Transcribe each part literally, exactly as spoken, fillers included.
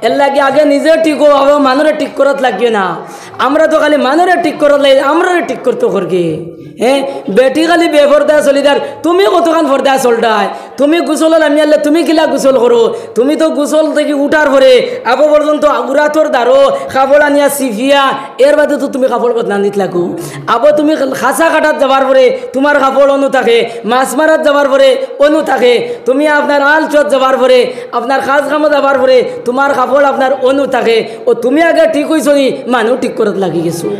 এরলাগি আগে নিজে ঠিক অও, আবার মানুরে ঠিক করাত লাগিও না। আমরা তো খালি মানুরে ঠিক করাত লাগি, আমরারে ঠিক করতো করকে। হ্যাঁ, বেটি খালি বেপর্দায় চলি যার, তুমি কতখান পর্দায় চলরায়? তুমি গোসল লামিয়ালে তুমি কিলা গোসল করো? তুমি তো গোসল থাকি উঠার পরে আবো পর্যন্ত আগুরাতর দ্বারো কাপড় আনিয়া চিপিয়া, এর বাদে তো তুমি কাপড় বদলানিত লাগো। আবো তুমি খাসা কাটাত যাবার পরে তুমার কাপড় অনো থাকে, মাছ মারাত যাবার পরে অনো থাকে, তুমি আপনার আল চুয়াত যাবার পরে, আপনার কাজ কামো যাবার পরে তুমার কাপড় আপনার অনো থাকে। ও তুমি আগে ঠিক অইছো নি, মানু ঠিক করাত লাগি গেছো।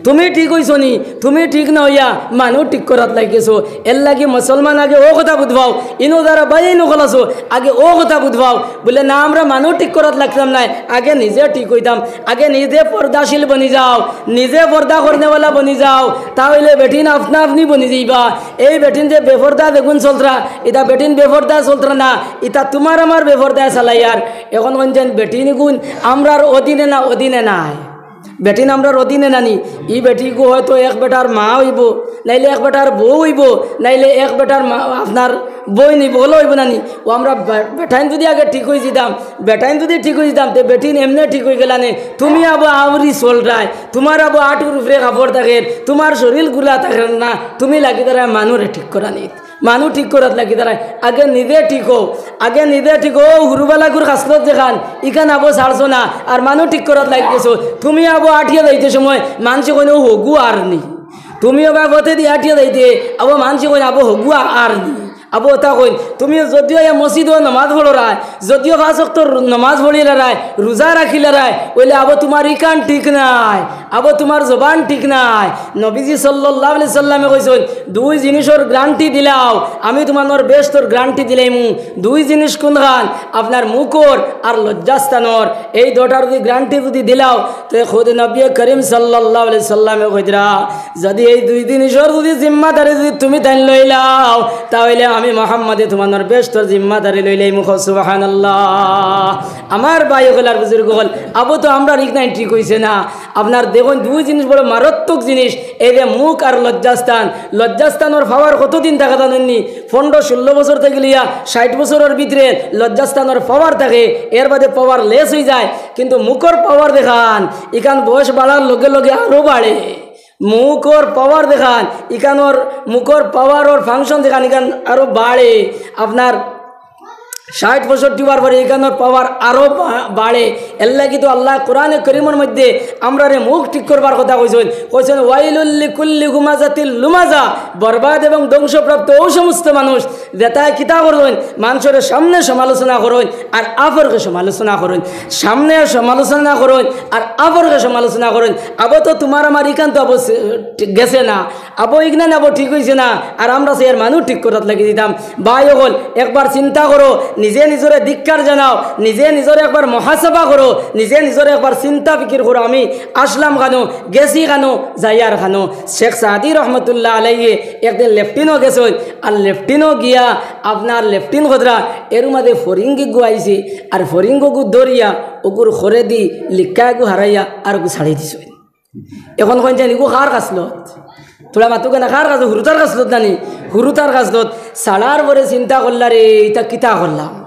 তুমি ঠিক অইছো নি, তুমি ঠিক না অইয়া মানু ঠিক করাত লাগি গেছো। এরলাগি মুসলমান আগে অউ কথা বুঝবাও, ইনো যারা ভাইয়াইন অকল আছো, আগে অউ কথা বুঝবাও, বুলে না আমরা মানু ঠিক করাত লাগতাম নায়, আগে নিজে ঠিক অইতাম, আগে নিজে পর্দাশীল বনি যাও, নিজে পর্দা করনেওয়ালা বনি যাও, তা অইলে বেটিন আপনা আপনি বনি যাইবা। এই বেটিন যে বেপর্দা বেগুন চলতরা, ইতা বেটিন বেপর্দা চলতরা না, ইতা তুমার আমার বেপর্দায় চালাইয়ার। এখন কইনছেন বেটিনগুন আমরার অধীনে না, অধীনে নায়। বেটিন আমরার অধীনে নানি, ই বেটিগু হয়তো এক বেটার মা অইবো, নাইলে এক বেটার বউ অইবো, নাইলে এক বেটার মা, আপনার বইন অইবো, অলা অইবো নানি। ও আমরা বে-, বেটাইন যুদি আগে ঠিক অইযিতাম, বেটাইন যুদি ঠিক অইযিতাম, তে বেটিন এমনে ঠিক অইগেলানে। তুমি আবো আউরি চলরায়, তুমার আবো আটুর উপরে কাপড় থাকের, তুমার শরীল গুলা থাকের না, তুমি লাগি দাঁড়ায় মানুরে ঠিক করানিত। মানু ঠিক করাত লাগি দাঁড়ায়, আগে নিজে ঠিক অও, আগে নিজে ঠিক অও। হুরুবালাগুর খাসলত যেখান, ইখান আবো ছাড়ছো না, আর মানু ঠিক করাত লাগি গেছো। তুমি আবো আটিয়া যাইতে সময় মানষে কইন, "ও হগু আর নি।" তুমিও বা পথেদি আটিয়া যাইতে, আবো মানষে কইন, "আবো হগু আ-, আর নি।" আবো অতা কইন, তুমি যদিও ইয়া মসজিদো নমাজ পড়রায়, যদিও পাঁচ ওয়াক্তর নমাজ পড়িলারায়, রোজা রাখিলারায়, অইলে আবো তুমার ইখান ঠিক নায়। আবো তুমার জবান ঠিক নায়। নবীজি সাল্লাল্লাহু আলাইহি সাল্লামে কইছইন, দুই জিনিসর গ্যারান্টি দিলাও, আমি তুমানর বেহেস্তর গ্যারান্টি দিলাইমু। দুই জিনিস কুনখান? আপনার মুখর আর লজ্জাস্থানর। এই দুটার যুদি গ্যারান্টি যুদি দিলাও, তে খুদ নবী করিম সাল্লাল্লাহু আলাইহি সাল্লামে কইতরা, যুদি এই দুই জিনিসর যুদি জিম্মাদারি যুদি তুমি তাইন লইলাও, তা অইলে আমি মুহাম্মদে তুমানর বেহেস্তর জিম্মাদারি লইলাইমু। কও সুবহানাল্লাহ। আমার ভাই অকল আর বুজুর্গ অকল, আবো তো আমরার ইখান ঠিক অইছে না। আপনার দেখইন, দুই জিনিস বড় মারাত্মক জিনিস, এই যে মুখ আর লজ্জাস্থান। লজ্জাস্থানর পাওয়ার কতদিন থাকে জানইন নি? পনরো ষোলো বছর থাকি লইয়া ষাইট বছরর ভিতরে লজ্জাস্থানর পাওয়ার থাকে, এর বাদে পাওয়ার লেস অইযায়। কিন্তু মুখর পাওয়ার যেখান, ইখান বয়স বাড়ার লগে লগে আরো বাড়ে। মুখর পাওয়ার যেখান, ইখানর মুখর পাওয়ারর ফাংশন যেখান, ইখান আরো বাড়ে। আপনার ষাইট পঁয়ষট্টি অওয়ার পরে ইখানর পাওয়ার আরো বা-, বাড়ে। এরলাগি তো আল্লায় কোরআনে করিমর মধ্যে আমরারে মুখ ঠিক করবার কথা কইছইন, কইছইন, "ওয়াইলুল লিকুল্লি হুমাজাতিল লুমাজা", বরবাদ এবং ধ্বংসপ্রাপ্ত অউ সমস্ত মানুষ যেতায় কিতা করইন, মানষর সামনে সমালোচনা করইন আর আপরকে সমালোচনা করইন, সামনে সমালোচনা করইন আর আপরকে সমালোচনা করইন। আবো তো তুমার আমার ইখান তো আবো সে-, ঠিক গেছে না, আবো ইখান আবো ঠিক অইছে না, আর আমরা চাইয়ার মানু ঠিক করাত লাগি দিতাম। ভাই অকল, একবার চিন্তা করো, নিজে নিজরে ধিক্কার জানাও, নিজে নিজরে একবার মুহাসাবা করো, নিজে নিজরে একবার চিন্তা ফিকির করো, আমি আসলাম কানো, গেছি কানো, যাইয়ার কানো। শেখ সাদি রহমতুল্লাহ আলাইহি একদিন লেফটিনো গেছইন, আর লেফটিনো গিয়া আপনার লেফটিন করতরা, এর মাঝে ফরিঙ্গিগু আইছে, আর ফরিঙ্গিগু ধরিয়া অগুর খরেদি লিক্কা এগু হারাইয়া আরগু ছাড়ি দিছইন। এখন কইন জানি, ইগু কার খাসলত? থুড়া মাতউক্কা না, কার খাসলত? হুরুতার খাসলত নানি? হুরুতার খাসলত। ছাড়ার পরে চিন্তা করলা, "রে, ইতা কিতা করলাম?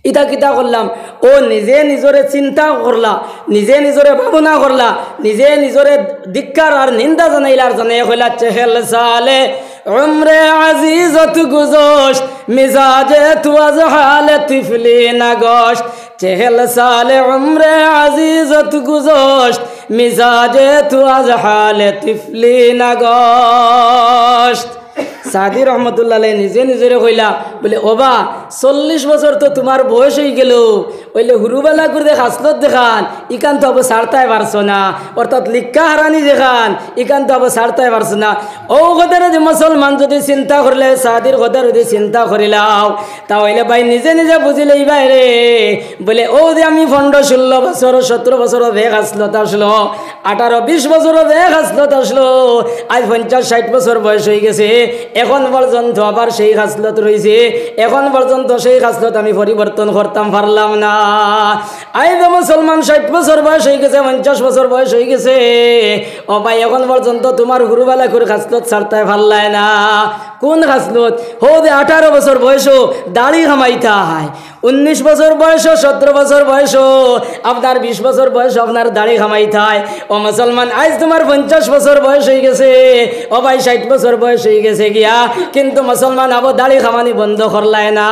ইতা কিতা করলাম?" অউ নিজে নিজরে চিন্তা করলা, নিজে নিজরে ভাবনা করলা, নিজে নিজরে ধিক্কার আর নিন্দা জানাইলা, আর জানাইয়া কইলা, "چهل سال عمر عزیزت گذشت، مزاج تو از حال طفلی نگشت۔ چهل سال عمر عزیزت گذشت، مزاج تو از حال طفلی نگشت۔" সাদি রহমতুল্লাহ আলাইহি নিজে নিজরে কইলা, বুলে, "ওবা, চল্লিশ বছর তো তুমার বয়স অইগেলো, অইলে হুরুবালাগুর যে খাসলত যেখান, ইখান তো আবো ছাড়তায় পারছো না, অর্থাৎ লিক্কা হারানি যেখান, ইখান তো আবো ছাড়তায় পারছো না।" অউ কথারে যে মুসলমান যুদি চিন্তা করলে, সাদির কথারে যুদি চিন্তা করিলাও, তা অইলে ভাই নিজে নিজে বুঝিলাইবায় রে। বুলে, অউ যে আমি পনরো ষোলো বছর, সতরো বছর যে খাসলত আছলো, আঠারো বিশ বছর যে খাসলত আছলো, আইজ পঞ্চাশ ষাইট বছর বয়স অইগেছে, এখন পর্যন্ত আবার সেই খাসলত রইছে, এখন পর্যন্ত সেই খাসলত আমি পরিবর্তন করতাম পারলাম না। আইজ মুসলমান ষাইট বছর বয়স অইগেছে, পঞ্চাশ বছর বয়স অইগেছে, ও ভাই, এখন পর্যন্ত তুমার হুরুবালাগুর খাসলত ছাড়তায় পারলায় না। কুন খাসলত? হউ যে আঠারো বছর বয়সো দাড়ি কামাইতায়, উনিশ বছর বয়সো, সতরো বছর বয়সো, আপনার বিশ বছর বয়সো আপনার দাড়ি কামাইতায়। ও মুসলমান, আইজ তুমার পঞ্চাশ বছর বয়স অইগেছে, ও ভাই, ষাইট বছর বয়স অইগেছে গিয়া, কিন্তু মুসলমান আবো দাড়ি কামানি বন্ধ করলায় না।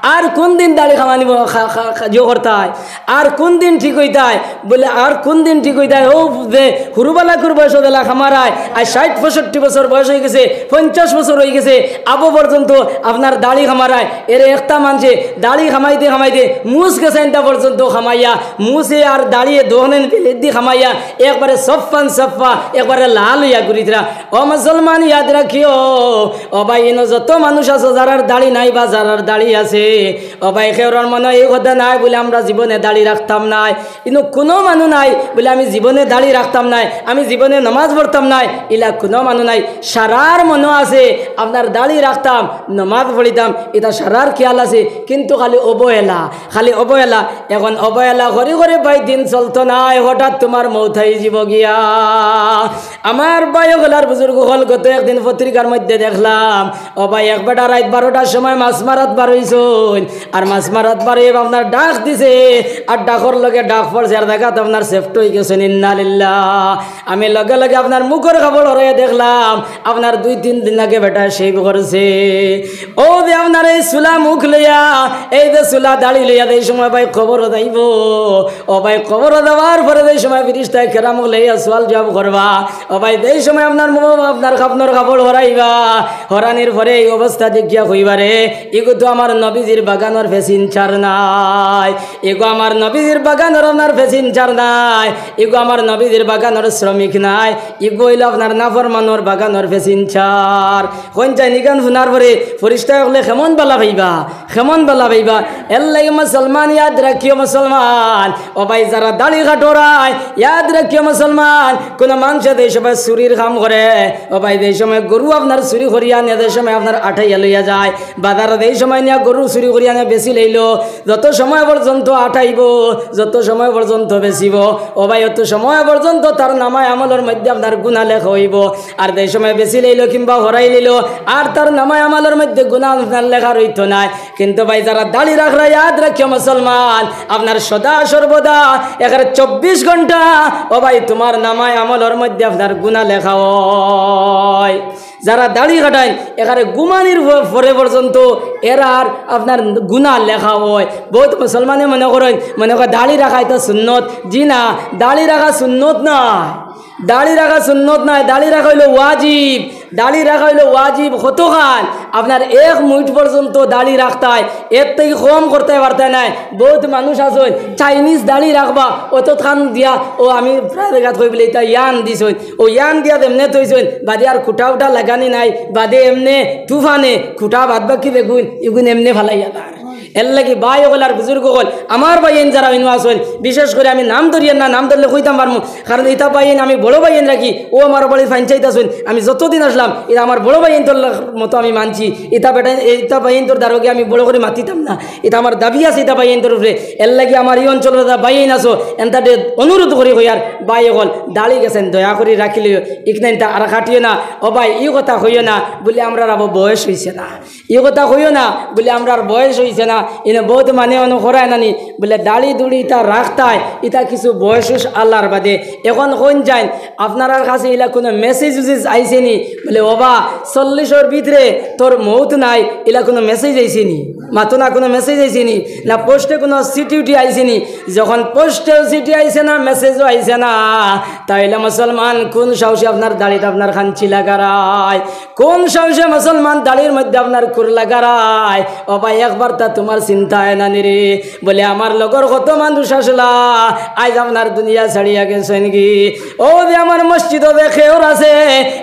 আর কুনদিন দাড়ি কামানি ব-, খা-, খা-, খা-, ইয়ো করতায়? আর কুনদিন ঠিক অইতায়? বুলে, আর কুনদিন ঠিক অইতায়? অউ যে হুরুবালাকুর বয়সো যেলা কামারায়, আইজ ষাইট পঁয়ষট্টি বছর বয়স অইগেছে, পঞ্চাশ বছর অইগেছে, আবো পর্যন্ত আপনার দাড়ি কামারায়। এরে একটা মানষে দাড়ি কামাইতে কামাইতে মুছ গেছাইনতা পর্যন্ত কামাইয়া, মুছে আর দাড়িয়ে দুইওখান বিলেদি কামাইয়া একবারে সফফান সফফা, একবারে লাল অইয়া ঘুরিতরা। ও মুসলমান, ইয়াদ রাখিও, ও ভাই, ইনো যত মানুষ আছো যারার দাড়ি নাই বা যারার দাড়ি আছে, ও ভাই, কেউরর মনো ই কথা নাই বুলে আমরা জীবনে দাড়ি রাখতাম নায়। ইনো কুনু মানুষ নাই বুলে আমি জীবনে দাড়ি রাখতাম নায়, আমি জীবনে নমাজ পড়তাম নায়, ইলা কুনু মানুষ নাই। সারার মনো আছে আপনার দাড়ি রাখতাম, নমাজ পড়িতাম, ইতা সারার খিয়াল আছে, কিন্তু খালি অবহেলা, খালি অবহেলা। এখন অবহেলা করি করি ভাই দিন চলতো নায়, হঠাৎ তুমার মউত আইযিবো গিয়া। আমার ভাই অকল আর বুজুর্গ অকল, গত একদিন পত্রিকার মধ্যে দেখলাম, ও ভাই, এক বেটা রাইত বারোটার সময় মাছ মারাত বার অইছইন, আর মাছ মারাত বার অইয়া আপনার ডাক দিছে, আর ডাকর লগে ডাক পড়ছে, আর জাগাত আপনার সেফট অইগেছইন। ইন্না লিল্লাহ। আমি লগে লগে আপনার মুখর কাপড় হরাইয়া দেখলাম, আপনার দুই তিন দিন আগে বেটায় shave করছে। অউ যে আপনার এই চুলা মুখ লইয়া, এই যে চুলা দাড়ি লইয়া, যেই সময় ভাই কবরো যাইবো, ও ভাই, কবরো যাওয়ার পরে যেই সময় ফিরিস্তায় কেরাম অকলে আইয়া সওয়াল জওয়াব করবা, ও ভাই, যেই সময় আপনার মা বাবা আপনার কাফনর কাপড় হরাইবা, হরানির পরে এই অবস্থা দেখিয়া কইবা রে, ইগু তো আমার নবীজির বাগানর passenger নায়, ইগু আমার নবীজির বাগানর আপনার passenger নায়, ইগু আমার নবীজির বাগানর শ্রমিক নায়, ইগু অইলো আপনার নাফরমানর বাগানর passenger। কইন চাইন ইখান হুনার পরে ফিরিস্তায় অকলে কেমন বালা পাইবা, কেমন বালা পাইবা। এরলাগি মুসলমান, ইয়াদ রাখিও মুসলমান, ও ভাই, যারা দাড়ি কাটরায়, ইয়াদ রাখিও মুসলমান, কুনু মানষে যেই সময় চুরির কাম করে, ও ভাই, যেই সময় গরু আপনার চুরি করিয়া আনে, যেই সময় আপনার আটাইয়া লইয়া যায়, বাজারো যেই সময় নিয়া গরু চুরি করিয়া আনে বেচিলাইলো, যত সময় পর্যন্ত আটাইবো, যত সময় পর্যন্ত বেচিবো, ও ভাই, অত সময় পর্যন্ত তার নামায় আমলর মধ্যে আপনার গুনা লেখা অইবো। আর যেই সময় বেচিলাইলো কিংবা হরাইলাইলো, আর তার নামায় আমলর মধ্যে গুনা আপনার লেখা রইতো নায়। কিন্তু ভাই, যারা দাড়ি রাখরা, ইয়াদ রাখিও মুসলমান, আপনার সদা সর্বদা একের চব্বিশ ঘন্টা, ও ভাই, তুমার নামায় আমলর মধ্যে আপনার গুনা লেখা অয়। যারা দাড়ি কাটাইন, একের ঘুমানির প-, পরে পর্যন্ত এরার আপনার গুনা লেখা অয়। বউত মুসলমানে মনো করইন, মনো করে দাড়ি রাখা ইটা সুন্নত। জি না, দাড়ি রাখা সুন্নত নায়। দাড়ি রাখা সুন্নত নায়, দাড়ি রাখা অইলো ওয়াজিব। দাড়ি রাখা অইলো ওয়াজিব। কতখান? আপনার এক মুইট পর্যন্ত দাড়ি রাখতায়, এর থাকি কম করতায় পারতায় নায়। বউত মানুষ আছইন, Chinese দাড়ি রাখবা, অতখান দিয়া, ও আমি প্রায় জাগাত কই বুলে, ইতা ইয়ান দিছইন, ও ইয়ান দিয়া যেমনে থইছইন, বাদে আর খুটা উটা লাগানি নাই, বাদে এমনে তুফানে খুটা বাদ বাকি বেগুন, ইগুন এমনে ফালাইয়া তার। এরলাগি ভাই অকল আর বুজুর্গ অকল, আমার ভাইয়াইন যারা ইনো আছইন, বিশেষ করি আমি নাম ধরিয়ার না, নাম ধরলে কইতাম পারমু, কারণ ইতা ভাইয়াইন আমি বড় ভাইয়াইন রাখি, অউ আমার বাড়ির পঞ্চায়েত আছইন, আমি যতদিন আছলাম, ইতা আমার বড় ভাইয়াইনতর মতো আমি মানছি, ইতা বেটা, ইতা ভাইয়াইনতর দ্বারোগে আমি বড় করি মাতিতাম না, ইতা আমার দাবি আছে ইতা ভাইয়াইনতর উপরে। এরলাগি আমার ই অঞ্চলর যারা ভাইয়াইন আছো, এনতারে অনুরোধ করি কইয়ার, ভাই অকল, দাড়ি গেছেন দয়া করি রাখিলিও, ইখান ইনতা আর কাটিও না, ও ভাই, ই কথা কইও না, বুলে আমরার আবো বয়স অইছে না। ই কথা কইও না, বুলে আমরার বয়স অইছে না। ইনো বউত মানে অনো করায় নানি, বুলে দাড়ি দুড়ি ইতা রাখতায়, ইতা কিছু বয়স অইস আল্লার বাদে। এখন কইন চাইন, আপনারার কাছে ইলা কুনু message উসেজ আইছে নি? বুলে, "ওবা, চল্লিশর ভিতরে তোর মউত নাই," ইলা কুনু message আইছে নি? মাতো না, কুনু message আইছে নি? না post-এ কুনু চিঠি উঠি আইছে নি? যখন post-এও চিঠি আইছে না, message-ও আইছে না, তাইলে মুসলমান কুন সাহসে আপনার দাড়িত আপনার কাঞ্চি লাগারায়? কুন সাহসে মুসলমান দাড়ির মধ্যে আপনার খুর লাগারায়? ও ভাই, একবার তা তুমার চিন্তা অয় না নি রে? বুলে, আমার লগর কত মানুষ আছলা, আইজ আপনার দুনিয়া ছাড়িয়া গেছইন গি। অউ যে আমার মসজিদো যে খেওর আছে,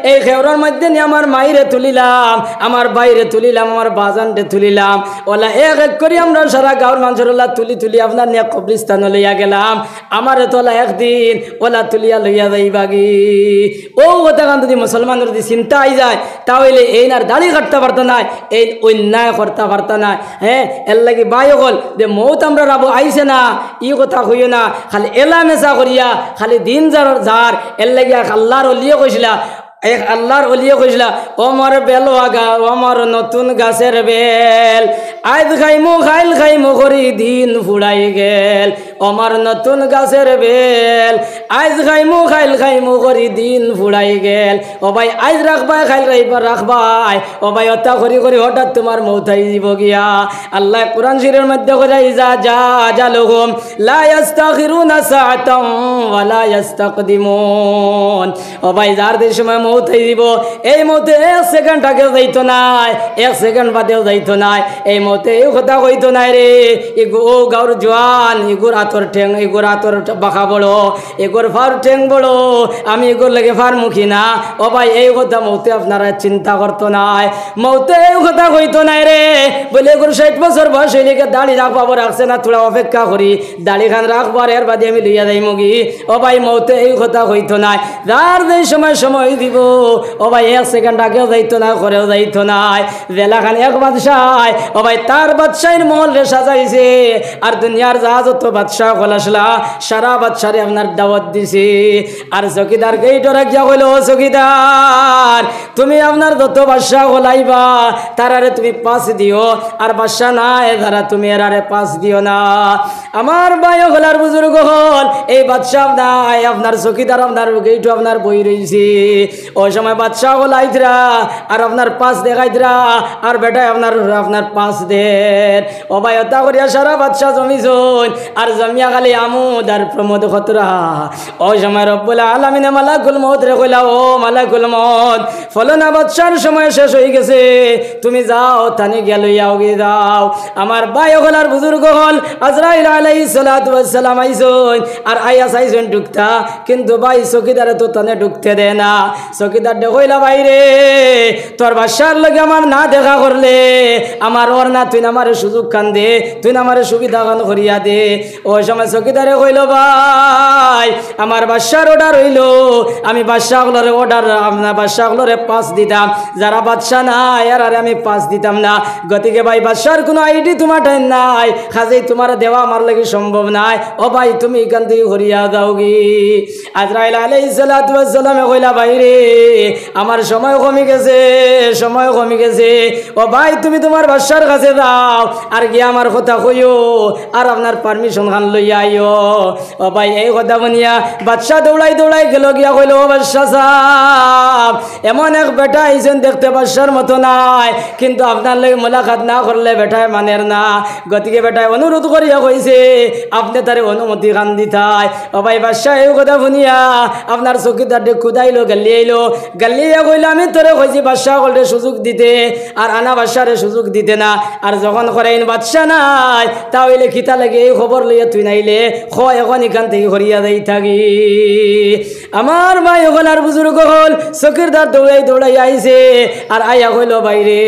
এই খেওরর মধ্যে নি আমার মাইরে তুলিলাম, আমার ভাইরে তুলিলাম, আমার বাজানরে তুলিলাম। অলা এক এক করি আমরা সারা গাঁওর মানষর অলা তুলি তুলি আপনার নিয়া কবরস্থানো লইয়া গেলাম। আমারে তো অলা একদিন অলা তুলিয়া লইয়া যাইবা গি। অউ কথাখান যুদি মুসলমানর যুদি চিন্তা আই যায়, তা অইলে এইন আর দাড়ি কাটতা পারতা নায়, এইন অন্যায় করতা পারতা নায়। হ্যাঁ, এরলাগি ভাই অকল, যে মউত আমরার আবো আইছে না, ই কথা কইও না, খালি এলা মেশা করিয়া, খালি দিন যার যার, এরলাগি এক আল্লার অলিয়ে কইছিলা, এক আল্লার অলিয়ে কইছলা, "ও মর বেল ওয়াগা, ও মর নতুন গাছের বেল, আইজ খাইমু, খাইল খাইমু করি দিন ফুড়াই গেল। ও মর নতুন গাছের বেল, আইজ খাইমু, খাইল খাইমু করি দিন ফুড়াই গেল।" ও ভাই, আইজ রাখবায়, খাইল রাখবা-, রাখবায়। ও ভাই, অতা করি করি হঠাৎ তুমার মউত আই যিবো গিয়া। আল্লায় কুরআন শরীফর মধ্যে কইরা, "ইজা জা আজালুহুম লা ইয়াস্তাখিরুনা সাআতান ওয়া লা ইয়াস্তাকদিমুন।" ও ভাই, যার যে সময় মউত আই যিবো, এই মউতে এক সেকেন্ড আগেও যাইতো নায়, এক সেকেন্ড বাদেও যাইতো নায়। এই মউতে এই কথা কইতো নায় রে, ইগু ও গাউর জোয়ান, ইগুর আতর ঠেং, ইগুর আতর বাঁকা বড়, ইগুর ফার ঠেং বড়, আমি ইগুর লগে ফারমু কি না। ও ভাই, এই কথা মউতে আপনারে চিন্তা করতো নায়। মউতে এই কথা কইতো নায় রে, বলে, "ইগুর ষাইট বছর বয়স অইলে গি দাড়ি রাখবাবো রাখছে না, থুড়া অপেক্ষা করি, দাড়ি খান রাখবার, এর বাদে আমি লইয়া যাইমুগি।" ও ভাই, মউতে এই কথা কইতো নায়। যার যেই সময় সময় দিবো, ও ভাই, এক সেকেন্ড আগেও যাইতো নায়, পরেও যাইতো নায়। যেলাখান এক বাদশায়, ও ভাই, তার বাদশাইর মহলরে সাজাইছে, আর দুনিয়ার যা যত বাদশা অকল আছলা, সারা বাদশারে আপনার দাওয়াত দিছে। আর চকিদার গেইটো রাখিয়া কইলো, "ও চকিদার, তুমি আপনার যত বাদশা অকল আইবা, তারারে তুমি পাস দিও, আর বাদশা নাই, তারা তুমি এরারে পাস দিও না।" আমার ভাই অকল আর বুজুর্গ অকল, এই বাদশা নাই, আপনার চকিদার আপনার গেইটো আপনার বই রইছে। ওই সময় বাদশা অকল আইতরা, আর আপনার পাস দেখাইতরা, আর বেটায় আপনার, আপনার পাস দের। ও ভাই, অতা করিয়া সারা বাদশা জমিছইন, আর জমিয়া খালি আমোদ আর প্রমোদ করতরা। ওই সময় রব্বুল আলামিনে মালাকুল মউতরে কইলা, "ও মালাকুল মউত, ফলনা বাদশার সময় শেষ অই গেছে, তুমি যাও, তানে গিয়া লইয়া আওগি যাও।" আমার ভাই অকল আর বুজুর্গ অকল, আজরাইল আলাইহিস সালাতু ওয়াস সালাম আইছইন, আর আইয়া চাইছইন ঢুকতা, কিন্তু ভাই চকিদারে তো তানে ঢুকতে দেয় না। চকিদাররে কইলা, "ভাইরে, তোর বাদশার লগে আমার না দেখা করলে, আমার অর না, তুইন আমারে সুযোগ খান দে, তুইন আমারে সুবিধা খান করিয়া দে।" ওই সময় চকিদারে কইলো, "ভাই, আমার বাদশার অর্ডার অইলো, আমি বাদশা অকলরে অর্ডার, আপনার বাদশা অকলরে পাস দিতাম, যারা বাদশা নায়, এরারে আমি পাস দিতাম না। গতিকে ভাই, বাদশার কুনু আইডি তুমার ঠাইন নাই, কাজেই তুমারে দেওয়া আমার লাগি সম্ভব নায়। ও ভাই, তুমি ইখান থাকি হরিয়া যাওগি।" আজরাইল আলাইহিস সালাতু ওয়াস সালামে কইলা, "ভাইরে, আমার সময় কমি গেছে, সময় কমি গেছে। ও ভাই, তুমি তুমার বাদশার কাছে যাও, আর গিয়া আমার কথা কইও, আর আপনার পারমিশন খান লইয়া আইও।" ও ভাই, এই কথা হুনিয়া বাদশা দৌড়াই দৌড়াই গেলো গিয়া কইলো, "ও বাদশা সাব, এমন এক বেটা আইছইন, দেখতে বাদশার মতো নায়, কিন্তু আপনার লগে মোলাকাত না করলে বেটায় মানের না। গতিকে বেটায় অনুরোধ করিয়া কইছে, আপনে তারে অনুমতি খান দিতায়।" ও ভাই, বাদশা এই কথা হুনিয়া আপনার চকিদাররে কুদাইলো, গালিয়াইলো। গালিয়া কইলো, "আমি তোরে কইছি বাদশা অকলরে সুযোগ দিতে, আর আনা বাদশারে সুযোগ দিতে না। আর যখন করেইন বাদশা নাই, তা অইলে কিতা লাগি এই খবর লইয়া তুইন আইলে? খ, এখন ইখান থাকি হরিয়া যাইতাগি।" আমার ভাই অকল আর বুজুর্গ অকল, চকিদার দৌড়াই দৌড়াই আইছে, আর আইয়া কইলো, "ভাইরে,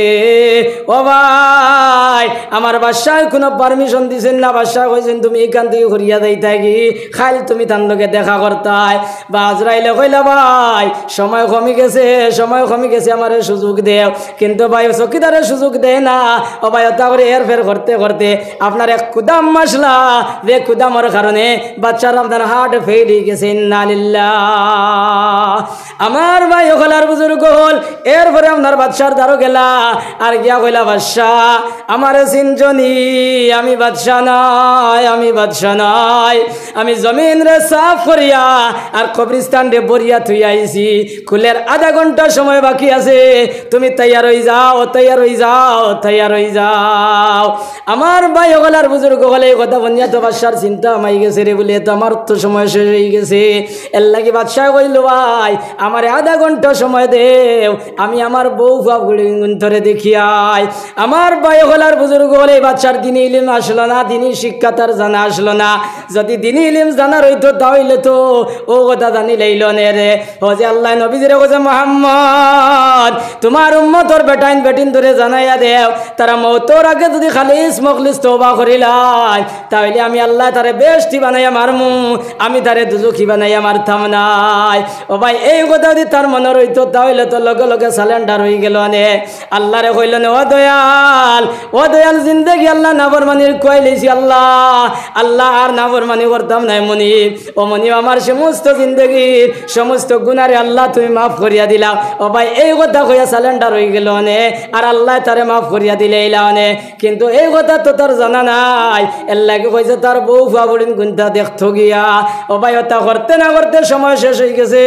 ও ভাই, আমার বাদশায় কুনু পারমিশন দিছইন না, বাদশায় কইছইন তুমি ইখান থাকি হরিয়া যাইতাগি, কাইল তুমি তান লগে দেখা করতায়।" বা আজরাইলে কইলা, "ভাই, সময় কমি গেছে, সময় কমি গেছে, আমারে সুযোগ দেও।" কিন্তু ভাই, চকিদারে সুযোগ দেয় না। ও ভাই, অতা করি হেরফের করতে করতে আপনার এক কুদাম মাসলা, যে কুদামর কারণে বাদশার আপনার হার্ট ফেইল অই গেছে। ইন্না লিল্লাহ। আমার ভাই অকল আর বুজুর্গ অকল, এরপরে আপনার বাদশার দ্বারো গেলা, আর গিয়া কইলা, "বাদশা, আমারে চিনছো নি? আমি বাদশা নায়, আমি বাদশা নায়। আমি জমিনরে সাফ করিয়া আর কবরিস্তানরে ভরিয়া থুইয়া আইছি। কুলের আধা ঘন্টা সময় বাকি আছে, তুমি তৈয়ার অই যাও, তৈয়ার অই যাও, তৈয়ার অই যাও।" আমার ভাই অকল আর বুজুর্গ অকল, এই কথা হুনিয়া তো বাদশার চিন্তা হামাই গেছে রে, বলে, "এ তো আমার তো সময় শেষ অই গেছে।" এরলাগি বাদশায় কইলো, "ভাই, আমারে আধা ঘন্টা সময় দেও, আমি আমার বউ ফুয়া ফুড়িগুইন্তরে দেখিয়াই।" আমার ভাই অকল আর বুজুর্গ অকল, এই বাদশার দিনি ইলিম আছলো না, দিনি শিক্ষা তার জানা আছলো না। যুদি দিনি ইলিম জানার অইতো, তা অইলে তো অউ কথা জানিলাইলো নে রে। অউ যে আল্লায় নবীজিরে কইছে, "মুহাম্মদ, তুমার উম্মতর বেটাইন বেটিন্তরে জানাইয়া দেও, তারা মউতর আগে যুদি খালিস মখলিস তওবা করিলায়, তা অইলে আমি আল্লায় তারে বেহেশতি বানাইয়া মারমু, আমি তারে দুজখি বানাইয়া মারতাম নায়।" ও ভাই, এই কথা যুদি তার মনো রইতো, তা অইলে তো লগে লগে সারেন্ডার অইগেলো নে। আল্লারে কইলো নে, "ও দয়াল, ও দয়াল, জিন্দেগি আল্লার নাফরমানির খুয়াইলাইছি আল্লা, আল্লা আর নাফর-" মানি করতাম নায় মনিব। ও মনিব, আমার সমস্ত জিন্দেগির সমস্ত গুনারে আল্লাহ তুমি মাফ করিয়া দিলাও। ও ভাই, এই কথা কইয়া surrender অইগেলো অনে, আর আল্লায় তারে মাফ করিয়া দিলাইলা অনে। কিন্তু এই কথা তো তার জানা নাই, এরলাগি কইছে তার বউ ফুয়া ফুড়িন কুন্তা দেখতো গিয়া। ও ভাই, অতা করতে না করতে সময় শেষ অইগেছে,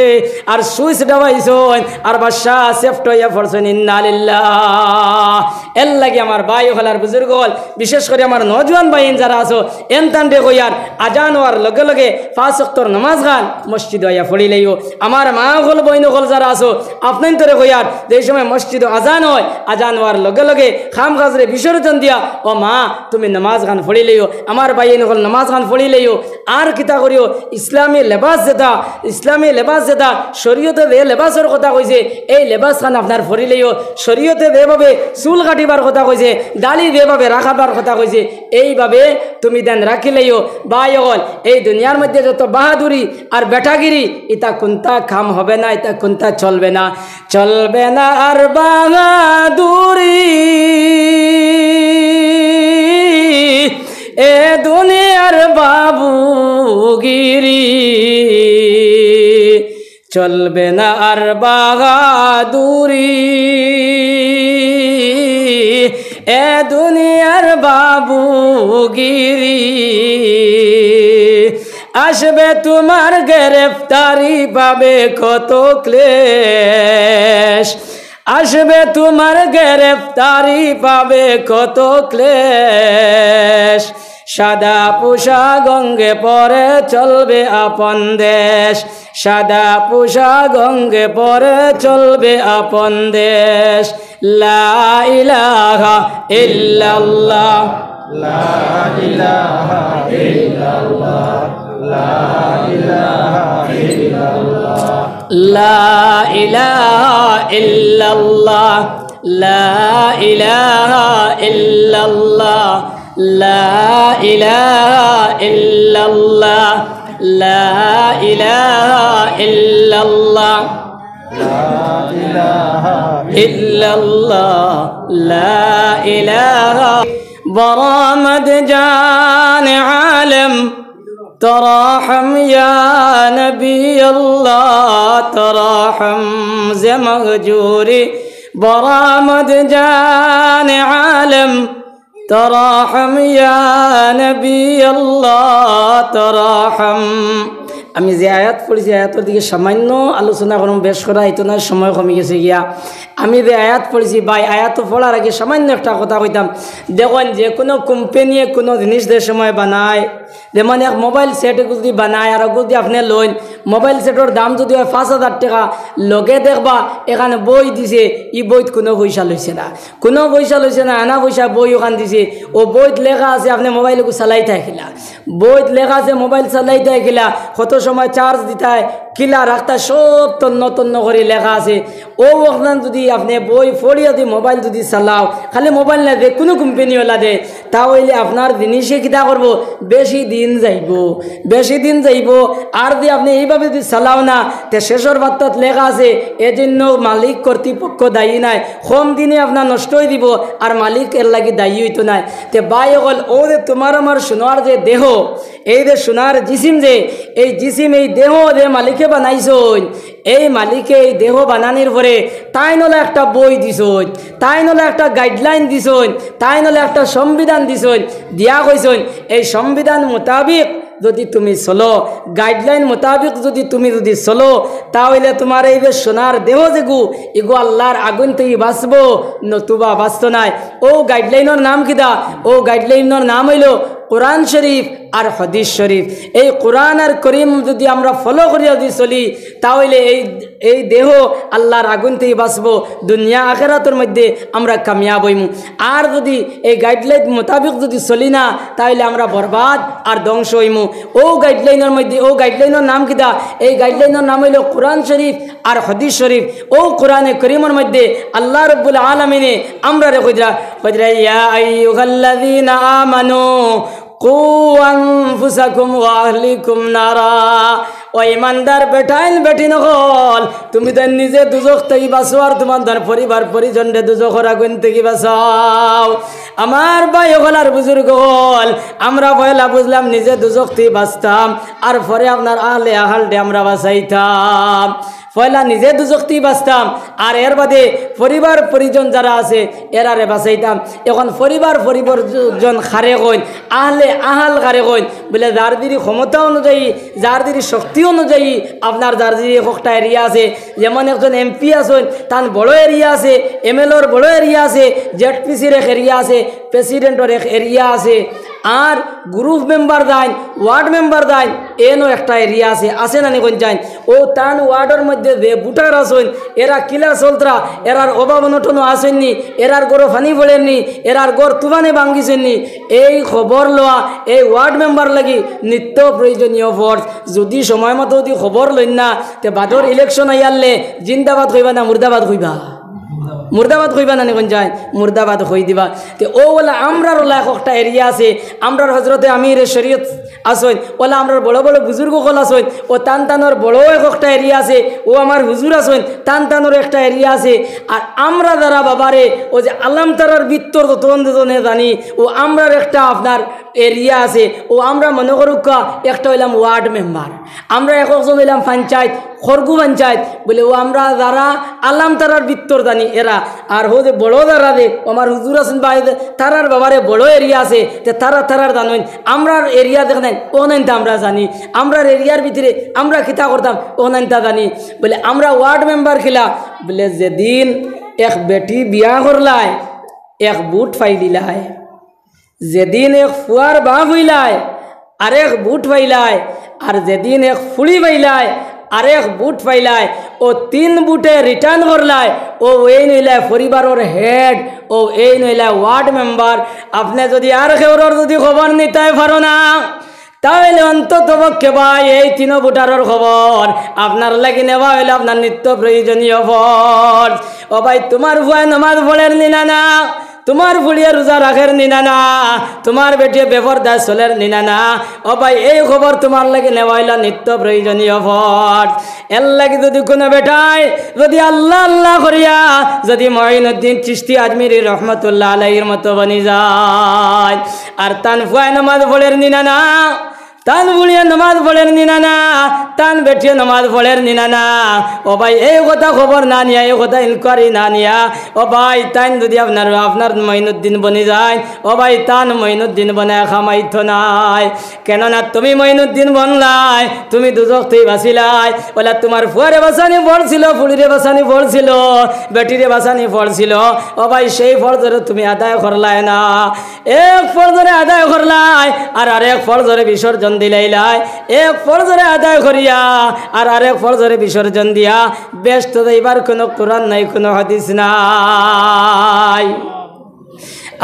আর switch দাবাইছইন, আর বাদশা সেফট অইয়া পড়ছইন। ইন্না লিল্লাহ। এরলাগি আমার ভাই অকল আর বুজুর্গ অকল, বিশেষ করি আমার নওজোয়ান ভাইয়াইন যারা আছো, এনতানরে কইয়ার, আজান অওয়ার লগে লগে পাঁচ ওয়াক্তর নমাজ খান মসজিদো আইয়া পড়িলাইও। আমার মা অকল, বইন অকল যারা আছো, আপনাইনতরে কইয়ার, যেই সময় মসজিদো আজান অয়, আজান অওয়ার লগে লগে কাম কাজরে বিসর্জন দিয়া, ও মা, তুমি নমাজ খান পড়িলাইও। আমার ভাইয়াইন অকল, নমাজ খান পড়িলাইও। আর কিতা করিও, ইসলামী লেবাস যেটা, ইসলামী লেবাস যেটা, শরীয়তে যে লেবাসর কথা কইছে, এই লেবাস খান আপনার পড়িলাইও। শরীয়তে যেভাবে চুল কাটিবার কথা কইছে, দাড়ি যেভাবে রাখাবার কথা কইছে, এইভাবে তুমি দেন রাখিলাইও। ভাই অকল, এই দুনিয়ার মধ্যে যত বাহাদুরি আর বেটাগিরি, ইতা কুন্তা কাম হবে না, ইতা কুন্তা চলবে না, চলবে না আর বাহাদুরি। এ দুনিয়ার বাবুগিরি, চলবে না আর বাহাদুরি। এ দুনিয়ার বাবুগিরি, আসবে তোমার গ্রেফতারি, পাবে কত ক্লেশ। আসবে তোমার গ্রেফতারি, পাবে কত ক্লেশ। সাদা পোশাক অঙ্গে পরে চলবে আপন দেশ। সাদা পোশাক অঙ্গে পরে চলবে আপন দেশ। লা ইলাহা ইল্লাল্লাহ। لا إله إلا الله. لا إله إلا الله. لا إله إلا الله. لا إله إلا الله. لا إله إلا الله. لا إله إلا الله. لا إله إلا الله. لا إله. برآمد جان عالم، تراحم يا نبي الله، تراحم ز مهجوري. برآمد جان عالم، تراحم يا نبي الله، تراحم. আমি যে আয়াত পড়ছি, আয়াতর দিকে সামান্য আলোচনা করমু, বেশ করা অইতো না, সময় কমি গেছে গিয়া। আমি যে আয়াত পড়ছি ভাই, আয়াত পড়ার আগে সামান্য একটা কথা কইতাম। দেখইন, যে কোনো কোম্পানিয়ে কোনো জিনিস যে সময় বানায়, যেমন এক মোবাইল সেট এগু যুদি বানায় আর এগু যুদি আপনে লইন, মোবাইল সেটর দাম যুদি অয় পাঁচ হাজার টেকা, লগে দেখবা এখান বই দিছে, ই বইত কোনো পয়সা লইছে না, কোনো পয়সা লইছে না, আনা পয়সা বই অখান দিছে। অউ বইত লেখা আছে আপনে মোবাইল এগু চালাইতায় কিলা, বইত লেখা আছে মোবাইল চালাইতায় কিলা, কত সময় চার্জ দিতায়, কিলা রাখতায়, সব তন্ন তন্ন করি লেখা আছে। অউ অখান যুদি আপনে বই পড়িয়া যুদি মোবাইল যুদি চালাও, খালি মোবাইল নায়, যে কোনো কোম্পানি অলা দে, তা অইলে আপনার জিনিসে কিতা করবো? বেশি দিন যাইবো, বেশি দিন যাইবো। আর যুদি আপনে এইভাবে যুদি চালাও না, তে শেষর বার্তাত লেখা আছে, এজন্য মালিক কর্তৃপক্ষ দায়ী নায়, কম দিনে আপনার নষ্ট অই দিবো, আর মালিক এরলাগি দায়ী অইতো নায়। তে ভাই অকল, অউ যে তুমার আমার সোনার যে দেহ, এই যে সোনার জিসিম যে, এই জিসিম, এই দেহ যে মালিকে বানাইছইন, এই মালিকে এই দেহ বানানির পরে তাইন অলা একটা বই দিছইন, তাইন অলা একটা গাইডলাইন দিছইন, তাইন অলা একটা সংবিধান দিছইন, দিয়া কইছইন, এই সংবিধান মোতাবিক যুদি তুমি চলো, গাইডলাইন মোতাবিক যুদি তুমি যুদি চলো, তা অইলে তুমার এই যে সোনার দেহ যেগু, ইগু আল্লার আগুন থাকি বাঁচবো, নতুবা বাঁচতো নায়। অউ গাইডলাইনর নাম কিতা? অউ গাইডলাইনর নাম অইলো কোরআন শরীফ আর হাদিস শরীফ। এই কোরআন আর করিম যুদি আমরা ফলো করিয়া যুদি চলি, তা অইলে এই, এই দেহ আল্লার আগুন থাকি বাঁচবো, দুনিয়া আখেরাতর মধ্যে আমরা কামিয়াব অইমু। আর যুদি এই গাইডলাইন মোতাবিক যুদি চলি না, তা অইলে আমরা বরবাদ আর ধ্বংস অইমু। অউ গাইডলাইনর মধ্যে, অউ গাইডলাইনর নাম কিতা? এই গাইডলাইনর নাম অইলো কোরআন শরীফ আর হাদিস শরীফ। অউ কোরআনে করিমর মধ্যে আল্লা রব্বুল আলামিনে আমরারে কইরা, কইরা, يا أيها الذين آمنوا কু আনফুসাকুম ওয়া আহলিকুম নারা। ও ইমানদার বেটাইন বেটিন অকল, তুমি তাইন নিজে দুজখ থাকি বাঁচো আর তুমার তাইন পরিবার পরিজনরে দুজখর আগুন থাকি বাঁচাও। আমার ভাই অকল আর বুজুর্গ অকল, আমরা পয়লা বুজলাম নিজে দুজখ থাকি বাঁচতাম, আর পরে আপনার আহলে আহালরে আমরা বাঁচাইতাম। পয়লা নিজে দুজখ থাকি বাঁচতাম, আর এর বাদে পরিবার পরিজন যারা আছে, এরারে বাঁচাইতাম। এখন পরিবার পরিজন কারে কইন, আহলে আহাল কারে কইন, বুলে যার দিরি ক্ষমতা অনুযায়ী, যার দিরি শক্তি অনুযায়ী, আপনার যার দিরি একটা এরিয়া আছে, যেমন একজন এমপি আছইন, তান বড় এরিয়া আছে, এমএলএর বড় এরিয়া আছে, জেডপিসির এক এরিয়া আছে, প্রেসিডেন্টর এক এরিয়া আছে, আর গ্রুপ মেম্বার যাইন, ওয়ার্ড মেম্বার যাইন, এনও একটা এরিয়া আছে, আছে না নি কইন যাইন? ও তান ওয়ার্ডর মধ্যে যে ভোটার আছইন, এরা কিলা চলতরা, এরার অভাব অনটনও আছইন নি, এরার ঘরো পানি পড়ের নি, এরার ঘর তুফানে ভাঙ্গিছইন নি, এই খবর লওয়া এই ওয়ার্ড মেম্বার লাগি নিত্য প্রয়োজনীয় ফরজ। যদি সময় মতো যদি খবর লইন না, তে বাদর ইলেকশন আইয়ারলে জিন্দাবাদ কইবা না মুর্দাবাদ কইবা? মুর্দাবাদ কইবা না নি কইন যাইন? মুর্দাবাদ কই দিবা। তে ও ওলা আমরার ওলা এক একটা এরিয়া আছে, আমরার হজরতে আমিরে শরীয়ত আছইন, ওলা আমরার বড় বড় বুজুর্গ অকল আছইন, ও তান তানর বড় এক একটা এরিয়া আছে, ও আমার হুজুর আছইন, তান তানর একটা এরিয়া আছে। আর আমরা যারা বাবারে, ও যে আলামতারার ভিতর যতজনে জানি, ও আমরার একটা আপনার এরিয়া আছে, ও আমরা মনে করুক্কা একটা অইলাম ওয়ার্ড মেম্বার, আমরা এক একজন অইলাম পঞ্চায়েত, খড়গু পঞ্চায়েত, বুলে ও আমরা যারা আলামতারার ভিতর জানি এরা, আর হো যে বড় যারা যে, ও আমার হুজুর আছইন বা এই যে তারার বাবারে বড় এরিয়া আছে, তে তারা তারার জানইন, আমরার এরিয়া দেখইন, অখানইনতা আমরা জানি, আমরার এরিয়ার ভিতরে আমরা কিতা করতাম, অখানইনতা জানি। বুলে আমরা ওয়ার্ড মেম্বার কিলা, বুলে যেদিন এক বেটি বিয়া করলায়, এক ভোট পাইলিলায়, যেদিন এক ফুয়ার বাপ অইলায়, আরেক ভোট পাইলায়, আর যেদিন এক ফুড়ি পাইলায়, আরেক ভোট পাইলায়, ও তিন ভোটে রিটার্ন করলায়, ও এইন অইলায় পরিবারর হেড, ও এইন অইলায় ওয়ার্ড মেম্বার। আপনে যদি আর কেউরর যদি খবর নিতায় পারো না, তাইলে অন্তত পক্ষে ভাই এই তিনো ভোটারর খবর আপনার লাগি নেওয়া অইলো আপনার নিত্য প্রয়োজনীয় ফরজ। ও ভাই, তুমার ফুয়ায় নমাজ পড়ের নি না না? তুমার ফুড়িয়ে রোজা রাখের নি না না? তুমার বেটিয়ে বেপর্দায় চলের নি না না? ও ভাই, এই খবর তুমার লাগি নেওয়া অইলো নিত্য প্রয়োজনীয় ফরজ। এর লাগি যদি কুনু বেটায় যদি আল্লাহ আল্লাহ করিয়া যদি মঈনুদ্দিন চিশতি আজমিরি রহমতুল্লাহ আলাইহির মতো বনি যায়, আর তান ফুয়ায় নমাজ পড়ের নি না না? তান ফুড়িয়ে নমাজ পড়ের নি না না? তান বেটিয়ে নমাজ পড়ের নি না না? ও ভাই, এই কথা খবর না নিয়া, এই কথা ইনকোয়ারি না নিয়া, ও ভাই, তাইন যদি আপনার, আপনার মঈনুদ্দিন বনি যায়, ও ভাই, তান মঈনুদ্দিন বনায় কামাইতো নায়। কেননা তুমি মঈনুদ্দিন বনলায়, তুমি দুজখ থাকি বাঁচিলায়। ওলা তুমার ফুয়ারে বাঁচানি পড়ছিল, ফুড়িরে বাঁচানি পড়ছিল, বেটিরে বাঁচানি পড়ছিল। ও ভাই, সেই ফরজরে তুমি আদায় করলায় না। এক ফরজরে আদায় করলায়, আর আরেক ফরজরে বিসর্জন দিলাইলায়। এক ফরজরে আদায় করিয়া আর আরেক ফরজরে বিসর্জন দিয়া বেহেস্তো যাইবার কুনু কোরআন নাই, কুনু হাদিস নাই।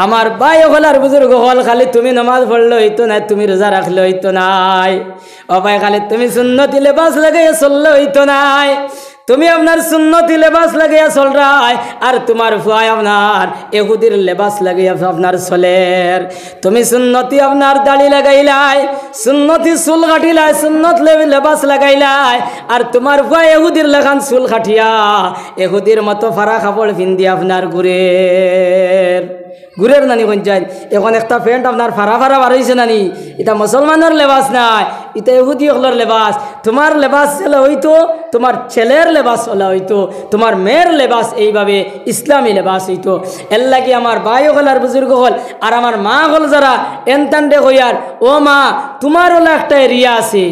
আমার ভাই অকল আর বুজুর্গ অকল, খালি তুমি নমাজ পড়লে অইতো নায়, তুমি রোজা রাখলে অইতো নায়। ও ভাই, খালি তুমি সুন্নতি লেবাস লাগাইয়া চললে অইতো নায়। তুমি আপনার সুন্নতি লেবাস লাগাইয়া চলরায়, আর তুমার ফুয়ায় আপনার এহুদির লেবাস লাগাইয়া আপনার চলের। তুমি সুন্নতি আপনার দাড়ি লাগাইলায়, সুন্নতি চুল কাটিলায়, সুন্নত লে-, লেবাস লাগাইলায়, আর তুমার ফুয়ায় এহুদির লাখান চুল কাটিয়া এহুদির মতো ফাড়া কাপড় পিন্দি আপনার ঘুরের। ঘুরের না নি কইন যাইন? এখন একটা প্যান্ট আপনার ফাড়া ফাড়া বার অইছে না নি? ইটা মুসলমানর লেবাস নায়, ইটা এহুদি অকলর লেবাস। তুমার লেবাস যেলা অইতো, তুমার ছেলের লেবাস ওলা অইতো, তুমার মেয়ের লেবাস এইভাবে ইসলামী লেবাস অইতো। এর লাগি আমার ভাই অকল আর বুজুর্গ অকল আর আমার মা অকল যারা, এনতানরে কইয়ার, ও মা, তুমার ওলা একটা এরিয়া আছে,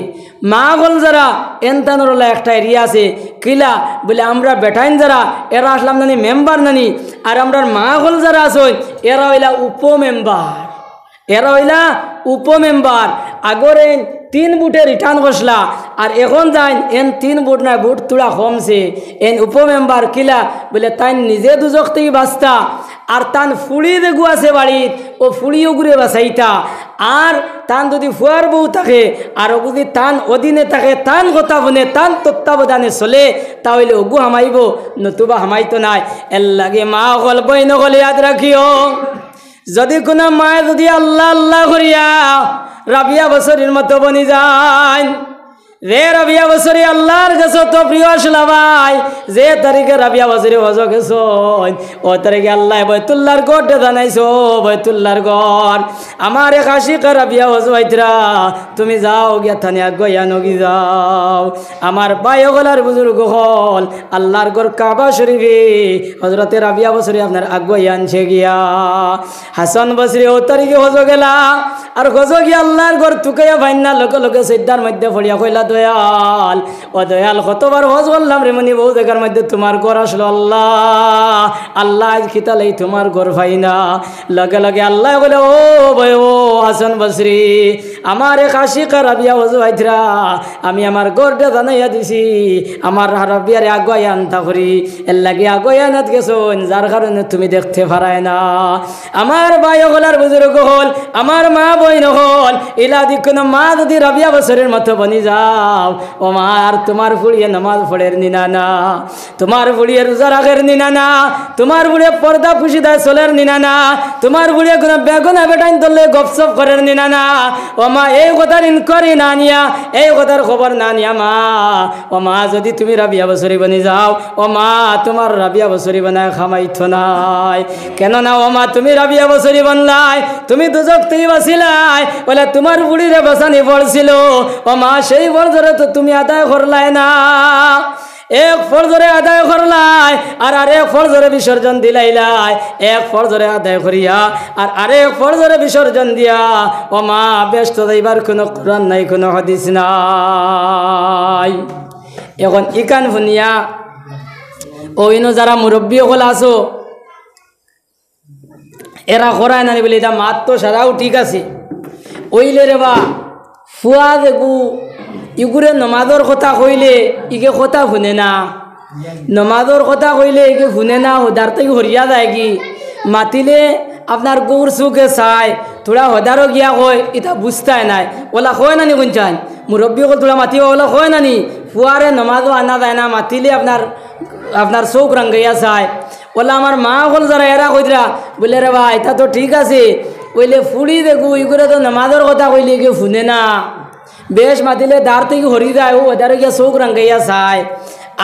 মা অকল যারা, এনতানর ওলা একটা এরিয়া আছে। কিলা? বুলে আমরা বেটাইন যারা, এরা আছলাম না নি মেম্বার না নি, আর আমরার মা অকল যারা আছইন, এরা অইলা উপমেম্বার। এরা অইলা উপমেম্বার। আগর এইন তিন ভোটে রিটার্ন করছলা, আর এখন যাইন এন তিন ভোট নায়, ভোট থুড়া কমছে। এন উপমেম্বার কিলা? বুলে তাইন নিজে দুজখ থাকি বাঁচতা, আর তান ফুড়ি যেগু আছে বাড়িত, অউ ফুড়ি অগুরে বাঁচাইতা। আর তান যদি ফুয়ার বউ থাকে, আর অগু যদি তান অধীনে থাকে, তান কথা হুনে, তান তত্ত্বাবধানে চলে, তা অইলে অগু হামাইবো, নতুবা হামাইতো নায়। এর লাগি মা অকল, বইন অকল, ইয়াদ রাখিও, যদি কুনু মায় যদি আল্লাহ আল্লাহ করিয়া রাবিয়া বসরির মতো বনি যাইন, যে রাবিয়া বসরি আল্লাহর গেছে অত প্রিয় আছলা ভাই, যে তারিখে রাবিয়া বসরি হজো গেছইন, অউ তারিখে আল্লায় বাইতুল্লাহর ঘররে জানাইছো, বাইতুল্লাহর ঘর। আমার এক আশিকা রাবিয়া হজো আইতরা, তুমি যাও গিয়া তানে আগুয়াইয়া নগি যাও। আমার ভাই অকল আর বুজুর্গ অকল, আল্লাহর ঘর কাবা শরীফে হজরতে রাবিয়া বসরি আপনার আগুয়াইয়া আনছে গিয়া। হাসান বসরি অউ তারিখে হজো গেলা, আর হজো গিয়া আল্লাহর ঘর তুকাইয়া পাইন না, লগে লগে সিজদার মধ্যে পড়িয়া কইলা, দয়াল, ও দয়াল, কতবার হজ করলাম রে মনি, বউ জাগার মধ্যে তুমার ঘর আছলো আল্লাহ, আল্লাহ আইজ কিতালাই তুমার ঘর পাই না। লগে লগে আল্লায় কইলা, ও ভাই, ও হাসান বসরি, আমার এক আশিকা রাবিয়া হজো আইতরা, আমি আমার ঘররে জানাইয়া দিছি, আমার রাবিয়ারে আগুয়াইয়া আনতা করি, এরলাগি আগুয়াইয়া আনাত গেছইন, যার কারণে তুমি দেখতে পারায় না। আমার ভাই অকল আর বুজুর্গ অকল, আমার মা বইন অকল, ইলা দি কুনু মা যদি রাবিয়া বসরির মতো বনি যাও, ও মা, আর তুমার ফুড়িয়ে নমাজ পড়ের নি না না, তুমার ফুড়িয়ে রোজা রাখের নি না না, তুমার ফুড়িয়ে পর্দা পুশিদায় চলের নি না না, তুমার ফুড়িয়ে কুনু বেগুনা বেটাইন ধরলে গপসপ করের নি না না। ও মা, এই কথার ইনকোয়ারি না নিয়া, এই কথার খবর না নিয়া মা, ও মা, যদি তুমি রাবিয়া বসরি বনি যাও, ও মা, তুমার রাবিয়া বসরি বনায় কামাইতো নায়। কেননা ও মা, তুমি রাবিয়া বসরি বনলায়, তুমি দুজখ থাকি বাচিলায়, অইলে তুমার ফুড়িরে বাচানি পড়ছিল। ও মা, সেই ফরজরে তো তুমি আদায় করলায় না। এক ফরজরে আদায় করলায়, আর আরেক ফরজরে বিসর্জন দিলাইলায়। এক ফরজরে আদায় করিয়া আর আরেক ফরজরে বিসর্জন দিয়া, ও মা, বেহেস্তো যাইবার কুনু কুরআন নাই, কুনু হাদিস নাই। এখন ইখান হুনিয়া অউ ইনো যারা মুরব্বি অকল আছো, এরা করায় নানি বুলে, ইতা মাত তো সারাউ ঠিক আছে। অইলে রে বা, ফুয়া যেগু, ইগুরে নমাজর কথা কইলে, ইগে কথা হুনে না। নমাজর কথা কইলে, ইগে হুনে না, হদার থাকি হরিয়া যায়গি। মাতিলে আপনার গৌর চউখে চায়, থুড়া হদারো গিয়া কয়, ইতা বুঝতায় নায়। অলা কয় নানি কুনচাইন? মুরব্বি অকল থুড়া মাতিবা, অলা কয় নানি? ফুয়ারে নমাজো আনা যায় না, মাতিলে আপনার, আপনার চউখ রাঙ্গাইয়া চায়। অলা আমার মা অকল যারা এরা কইতরা, বুলে, রে বা, ইতা তো ঠিক আছে, অইলে ফুড়ি যেগু, ইগুরে তো নমাজর কথা কইলে ইগে হুনে না, বেশ মাতিলে দার থাকি হরি যায়, অউ হদারো গিয়া চউখ রাঙ্গাইয়া চায়।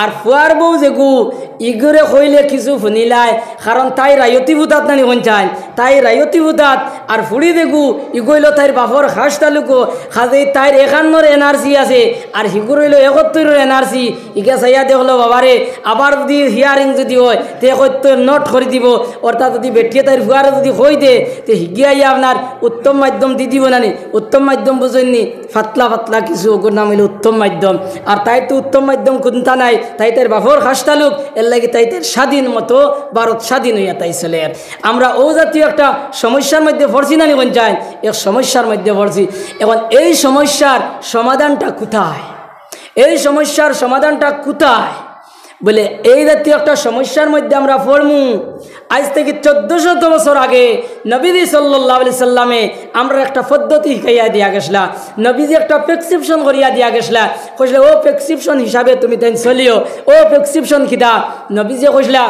আর ফুয়ার বউ যেগু, ইগুরে কইলে কিছু হুনিলায়, কারণ তাই রায়তি ফুতাত নানি কুনচাইন, তাই রায়তি ফুতাত। আর ফুড়ি যেগু, ইগু অইলো তাইর বাফর খাছ তালুকো, কাজেই তাইর একান্নর এনার্জি আছে, আর হিগুর অইলো একত্তরর এনার্জি। ইগিয়া চাইয়া দেখলো, বাবারে, আবার যদি হিয়ারিং যদি অয়, তে একত্তর নট করি দিবো। অর্থাৎ যদি বেটিয়ে তাইর ফুয়ারে যদি কই দে, তে হিগিয়া আইয়া আপনার উত্তম মাধ্যম দি দিবো নানি। উত্তম মাধ্যম বুঝইন নি? ফাতলা ফাতলা কিছু, অগুর নাম অইলো উত্তম মাধ্যম। আর তাইর তো উত্তম মাধ্যম কুনতা নাই, তাই তাইর বাফর খাছ তালুক, এরলাগি তাই তাইর স্বাধীন মতো ভারত স্বাধীন অইয়া তাই চলের। আমরা অউ জাতীয় একটা সমস্যার মধ্যে পড়ছি নানি কুনচাইন? এক সমস্যার মধ্যে পড়ছি। এখন এই সমস্যার সমাধানটা কুথায়? এই সমস্যার সমাধানটা কুথায়? বুলে, এই জাতীয় একটা সমস্যার মধ্যে আমরা পড়মু। আইজ থাকি চৌদ্দ শত বছর আগে নবীজি সাল্লাল্লাহু আলাইহি সাল্লামে আমরারে একটা পদ্ধতি হিকাইয়া দিয়া গেছলা। নবীজি একটা প্রেসক্রিপশন করিয়া দিয়া গেছলা। কইছলা, অউ প্রেসক্রিপশন হিসাবে তুমি তাইন চলিও। অউ প্রেসক্রিপশন কিতা? নবীজি কইছলা,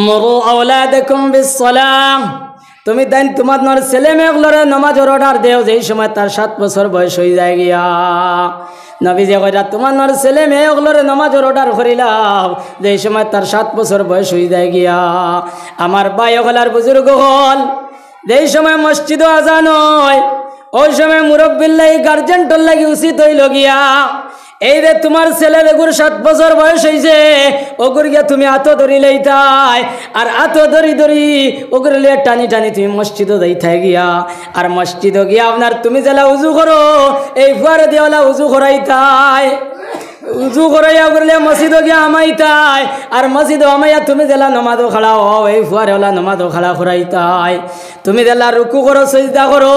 মুরু আওলাদাকুম বিস সালাহ। তুমি তাইন তুমার ছেলে মেয়ে অকলরে নমাজর অর্ডার দেও, যেই সময় তার সাত বছর বয়স অই যায় গিয়া। নবীজি কইরা, তুমার ছেলে মেয়ে অকলরে নমাজর অর্ডার করিলাও, যেই সময় তার সাত বছর বয়স অই যায় গিয়া। আমার ভাই অকল আর বুজুর্গ অকল, যেই সময় মসজিদো আজান অয়, অউ সময় মুরব্বির লাগি, গার্জেন্টর লাগি উচিত অইলো গিয়া, এই যে তুমার ছেলে যেগুর সাত বছর বয়স অইছে, অগুর গিয়া তুমি আতো ধরি লইতায়, আর আতো ধরি ধরি অগুরে লইয়া টানি টানি তুমি মসজিদো যাইতায় গিয়া, আর মসজিদো গিয়া আপনার তুমি যেলা উজু করো, এই ফুয়ারে দিয়া অলা উজু করাইতায়। উজু করাইয়া অগুরে লইয়া মসজিদো গিয়া হামাইতায়, আর মসজিদো হামাইয়া তুমি যেলা নমাজো খাড়া অও, এই ফুয়ারে অলা নমাজো খাড়া করাইতায়। তুমি যেলা রুকু করো, সইজদা করো,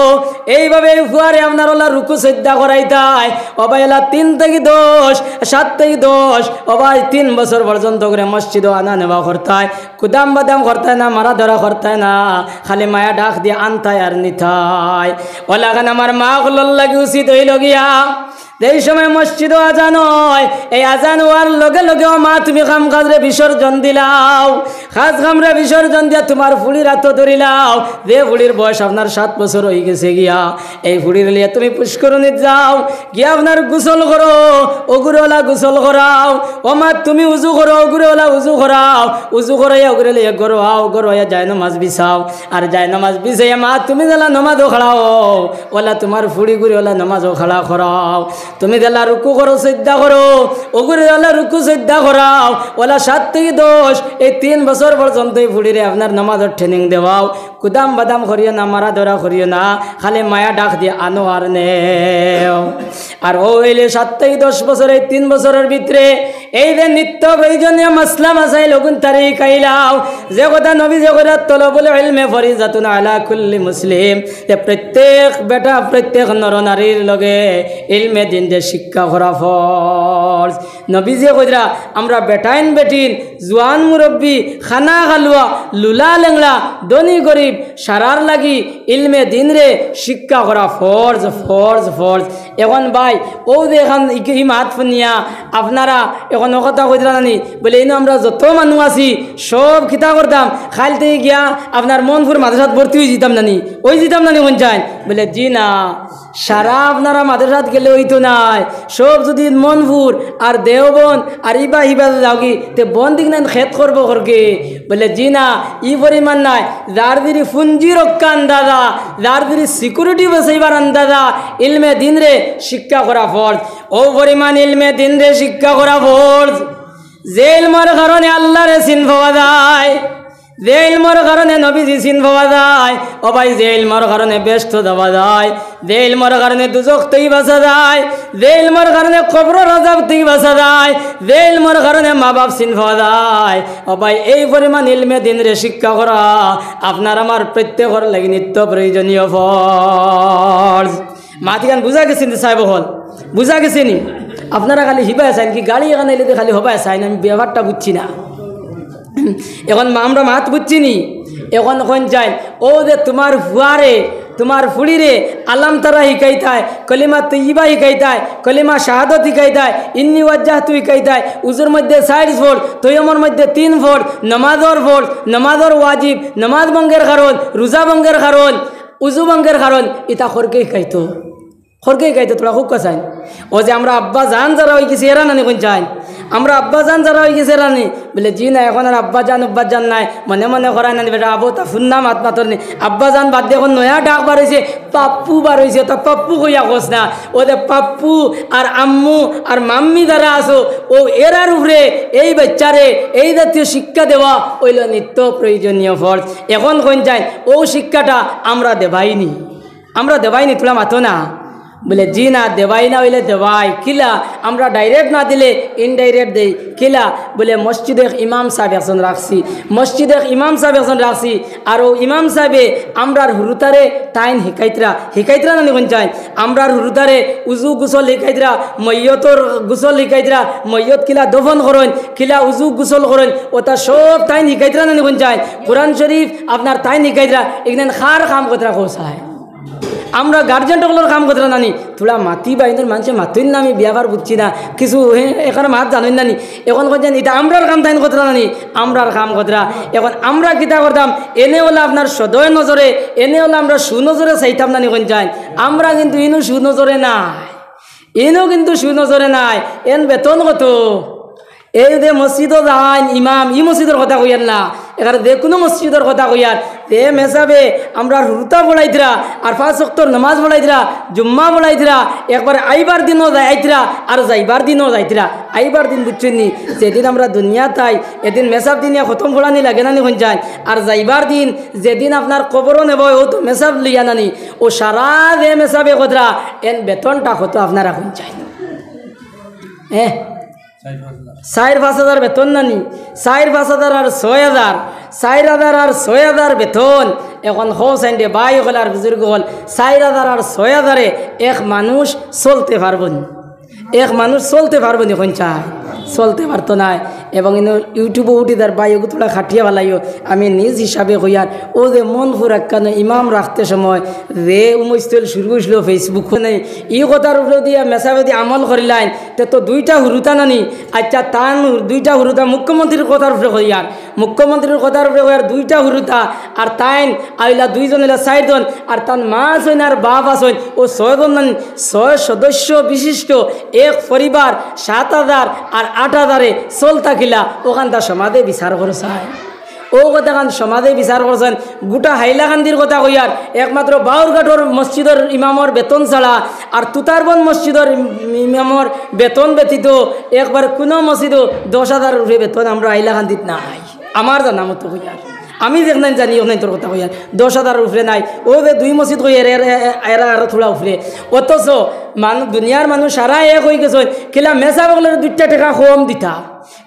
এইভাবে এই ফুয়ারে আপনার অলা রুকু সইজদা করাইতায়। ও ভাই, অলা তিন থাকি দশ, সাত থাকি দশ, ও ভাই, তিন বছর পর্যন্ত করি মসজিদো আনা নেওয়া করতায়, কুদাম বাদাম করতায় না, মারা ধরা করতায় না, খালি মায়া ডাক দিয়া আনতায় আর নিতায়। অলাখান আমার মা অকলর লাগি উচিত অইলো গিয়া, যেই সময় মসজিদো আজান অয়, এই আজান অওয়ার লগে লগে ও মা, তুমি কাম কাজরে বিসর্জন দিলাও, কাজ কামরে বিসর্জন দিয়া তুমার ফুড়ির আতো ধরিলাও। যে ফুড়ির বয়স আপনার সাত বছর অইগেছে গিয়া, এই ফুড়িরে লইয়া তুমি পুষ্করণীত যাও, গিয়া আপনার গোসল করো, অগুরে অলা গোসল করাও। ও মা, তুমি উজু করো, অগুরে অলা উজু করাও, উজু করাইয়া অগুরে লইয়া ঘরো আও, ঘরো আইয়া জায়নামাজ বিছাও, আর জায়নামাজ বিছাইয়া মা, তুমি যেলা নামাজো খাড়া অও, অলা তুমার ফুড়িগুরে অলা নামাজো খাড়া করাও। তুমি যেলা রুকু করো, সইজদা করো, অগুরে অলা রুকু সইজদা করাও। অলা সাত থাকি দশ, এই তিন বছর পর্যন্ত এই ফুড়িরে আপনার নামাজর training দেওয়াও। কুদাম বাদাম করিও না, মারা ধরা করিও না, খালি মায়া ডাক দিয়া আনো আর নেও। আর অউ অইলে সাত থাকি দশ বছর, এই তিন বছরর ভিতরে এই যে নিত্য প্রয়োজনীয় মাসলা মাসাইল অগুন তারে হিকাইলাও। যে কথা নবীজিয়ে কইরা, তলবুল ইলমে ফরিজাতুন আলা কুল্লি মুসলিম, যে প্রত্যেক বেটা, প্রত্যেক নরনারীর লগে ইলমে দিনরে শিক্ষা করা ফরজ। নবীজিয়ে কইরা, আমরা বেটাইন বেটিন, জুয়ান মুরব্বি, কানা কালুয়া, লুলা লেংড়া, ধনী গরিব, সারার লাগি ইলমে দিনরে শিক্ষা করা ফরজ, ফরজ, ফরজ। এখন ভাই, অউ যে এখন ই, ই মাত হুনিয়া আপনারা এখন অউ কথা কইতরা নানি, বুলে, ইনো আমরা যত মানুষ আছি, সব কিতা করতাম, কাইল থাকি গিয়া আপনার মনপুর মাদ্রাসাত ভর্তি অইযিতাম নানি, অইযিতাম নানি, কইন চাইন? বুলে, জি না, সারা আপনারা মাদ্রাসাত গেলে অইতো নায়, সব যুদি মনপুর আর দেওবন্দ আর ইবা হিবা যাওগি, তে বন্দিক নাইন খেত করবো করকে? বুলে, জি না, ই পরিমাণ নায়। যার যিরি পুঞ্জি রক্ষা আন্দাজা, যার যিরি security বাঁচাইবার আন্দাজা, ইলমে দিনরে শিক্ষা করা ফরজ। অউ পরিমাণ ইলমে দিনরে শিক্ষা করা ফরজ। যে ইলমর কারণে আল্লারে চিন পাওয়া যায়, যে ইলমর কারণে নবীজি চিন পাওয়া যায়, ও ভাই, যে ইলমর কারণে বেহেস্তো যাওয়া যায়, যে ইলমর কারণে দুজখ থাকি বাঁচা যায়, যে ইলমর কারণে কবরর আজাব থাকি বাঁচা যায়, যে ইলমর কারণে মা বাপ চিন পাওয়া যায়, ও ভাই, এই পরিমাণ ইলমে দিনরে শিক্ষা করা আপনার আমার প্রত্যেকর লাগি নিত্য প্রয়োজনীয় ফরজ। মাতিখান বুঝা গেছে নি সাহেব অকল? বুঝা গেছে নি? আপনারা খালি হিবায় চাইন কি, গাড়ি এখান আইলে যে খালি হবায় চাইন, আমি ব্যাপারটা বুঝছি না। এখন মা-, আমরা মাত বুঝছি নি? এখন কইন চাইন, অউ যে তুমার ফুয়ারে, তুমার ফুড়িরে আলাম তারা হিকাইতায়, কলিমা তৈয়বা হিকাইতায়, কলিমা শাহাদত হিকাইতায়, ইন্নি ওয়াজ্জাহতু হিকাইতায়, উজুর মধ্যে চাইর ফরজ, তৈয়মর মধ্যে তিন ফরজ, নমাজর ফরজ, নমাজর ওয়াজিব, নমাজ ভঙ্গের কারণ, রোজা ভঙ্গের কারণ, উজু ভঙ্গের কারণ, ইতা করকে হিকাইতো। করকে হিকাইতো, থুড়া কউক্কা চাইন। অউ যে আমরা আব্বা জান যারা অইগেছে এরা নানি, কইন চাইন? আমরা আব্বা জান যারা অইগেছে এরা নি? বুলে, জি না, এখন আর আব্বা জান, আব্বা জান নাই। মনে মনে করায় নানি বেটা, আবো তা হুননা মাত মাতর নি। আব্বা জান বাদ দিয়া এখন নয়া ডাক বার অইছে, পাপ্পু বার অইছে, তা পাপ্পু কইয়া কস না। অউ যে পাপ্পু আর আম্মু আর মাম্মি যারা আছো, অউ এরার উপরে এই বাইচ্চারে এই জাতীয় শিক্ষা দেওয়া অইলো নিত্য প্রয়োজনীয় ফরজ। এখন কইন চাইন, অউ শিক্ষাটা আমরা দেবাই নি। আমরা দেবাই নি, থুড়া মাতো না। বুলে, জি না, দেবাই না অইলে দেবাই। কিলা? আমরা direct না দিলে indirect দেই। কিলা? বুলে, মসজিদো এক ইমাম সাব একজন রাখছি, মসজিদো এক ইমাম সাব একজন রাখছি। আর অউ ইমাম সাবে আমরার হুরুতারে তাইন হিকাইতরা, হিকাইতরা নানি, কইন চাইন? আমরার হুরুতারে উজু গোসল হিকাইতরা, মইয়তর গোসল হিকাইতরা, মইয়ত কিলা দফন করইন, কিলা উজু গোসল করইন, অতা সব তাইন হিকাইতরা নানি, কইন চাইন? কোরআন শরীফ আপনার তাইন হিকাইতরা, ইখান কার কাম করতরা কও চাই? আমরা গার্জিয়ান অকলর কাম করতরা নানি? থুড়া মাতিবা, ইন্দুর মানষে মাতইন না, আমি ব্যাপার বুঝছি না কিছু, হে, এখানো মাত জানইন নানি? এখন কইন চাইন, ইটা আমরার কাম তাইন করতরা নানি? আমরার কাম করতরা। এখন আমরা কিতা করতাম? এনে অইলে আপনার সদয় নজরে, এনে অইলে আমরা সুনজরে চাইতাম নানি, কইন চাইন? আমরা কিন্তু ইনো সুনজরে নাই, ইনো কিন্তু সুনজরে নাই। এন বেতন কত? এই যে মসজিদো যাইন ইমাম, ই মসজিদর কথা কইয়ার না, এখানো যে কুনু মসজিদর কথা কইয়ার, যে মেসাবে আমরার হুরুতা পড়াইতরা, আর পাঁচ ওয়াক্তর নামাজ পড়াইতরা, জুম্মা পড়াইতরা, একবারে আইবার দিনও যাইতরা, আর যাইবার দিনও যাইতরা। আইবার দিন বুঝছইন নি, যেদিন আমরা দুনিয়াত আই, এদিন মেসাব দিনিয়া খতম পড়ানি লাগে নানি, কইন চাইন? আর যাইবার দিন, যেদিন আপনার কবরো নেবা অয়, অউ তো মেসাব লইয়া নানি, অউ সারা যে মেসাবে করতরা, এন বেতনটা কত আপনারা, কইন চাইন? এহ, চাইর পাঁচ হাজার বেতন নানি, চাইর পাঁচ হাজার আর ছয় হাজার, চাইর হাজার আর ছয় হাজার বেতন। এখন কও চাইন রে ভাই অকল আর বুজুর্গ অকল, চাইর হাজার আর ছয় হাজারে এক মানুষ চলতে পারবো নি? এক মানুষ চলতে পারবো নি, কইন চাইন? চলতে পারতো নায়। এবং ইনো YouTube-ও উঠি তার ভাই, ওগু থুড়া খাটিয়া ফালাইও। আমি নিজ হিসাবে কইয়ার, ও যে মন ফুরাক্কানো ইমাম রাখতে সময় যে উমৈস্তল শুরু অইছিল Facebook নেই, ই কথার উপরে দিয়া মেসাবে দি আমল করিলাইন, তে তো দুইটা হুরুতা নানি। আচ্ছা, তান হু-, দুইটা হুরুতা মুখ্যমন্ত্রীর কথার উপরে কইয়ার, মুখ্যমন্ত্রীর কথার উপরে কইয়ার দুইটা হুরুতা, আর তাইন আইলা দুইজন, ইলা চাইরজন, আর তান মা আছইন আর বাপ আছইন, ও ছয়জন নানি, ছয় সদস্য বিশিষ্ট এক পরিবার, সাত হাজার আর আট হাজারে চলতা কিলা, ওখানতা সমাজে বিচার করছাইন। ও কথাখান সমাজে বিচার করছাইন। গোটা হাইলাকান্দির কথা কইয়ার, একমাত্র বাউরঘাটর মসজিদর ইমামর বেতন ছাড়া আর তুতারবন্দ মসজিদর ইম-, ইমামর বেতন ব্যতীত একবার কুনু মসজিদও দশ হাজারর উপরে বেতন আমরা হাইলাকান্দিত নাই। আমার জানা মতো কইয়ার, আমি যেখান জানি ওখান তোর কথা কইয়ার, দশ হাজারর উপরে নাই। ও যে দুই মসজিদ কইয়ার, এরা, এরা আরো থুড়া উপরে। অথচ মানু-, দুনিয়ার মানুষ সারা এক অইগেছইন, কিলা মেসাব অকলরে দুইটা টেকা কম দিতা,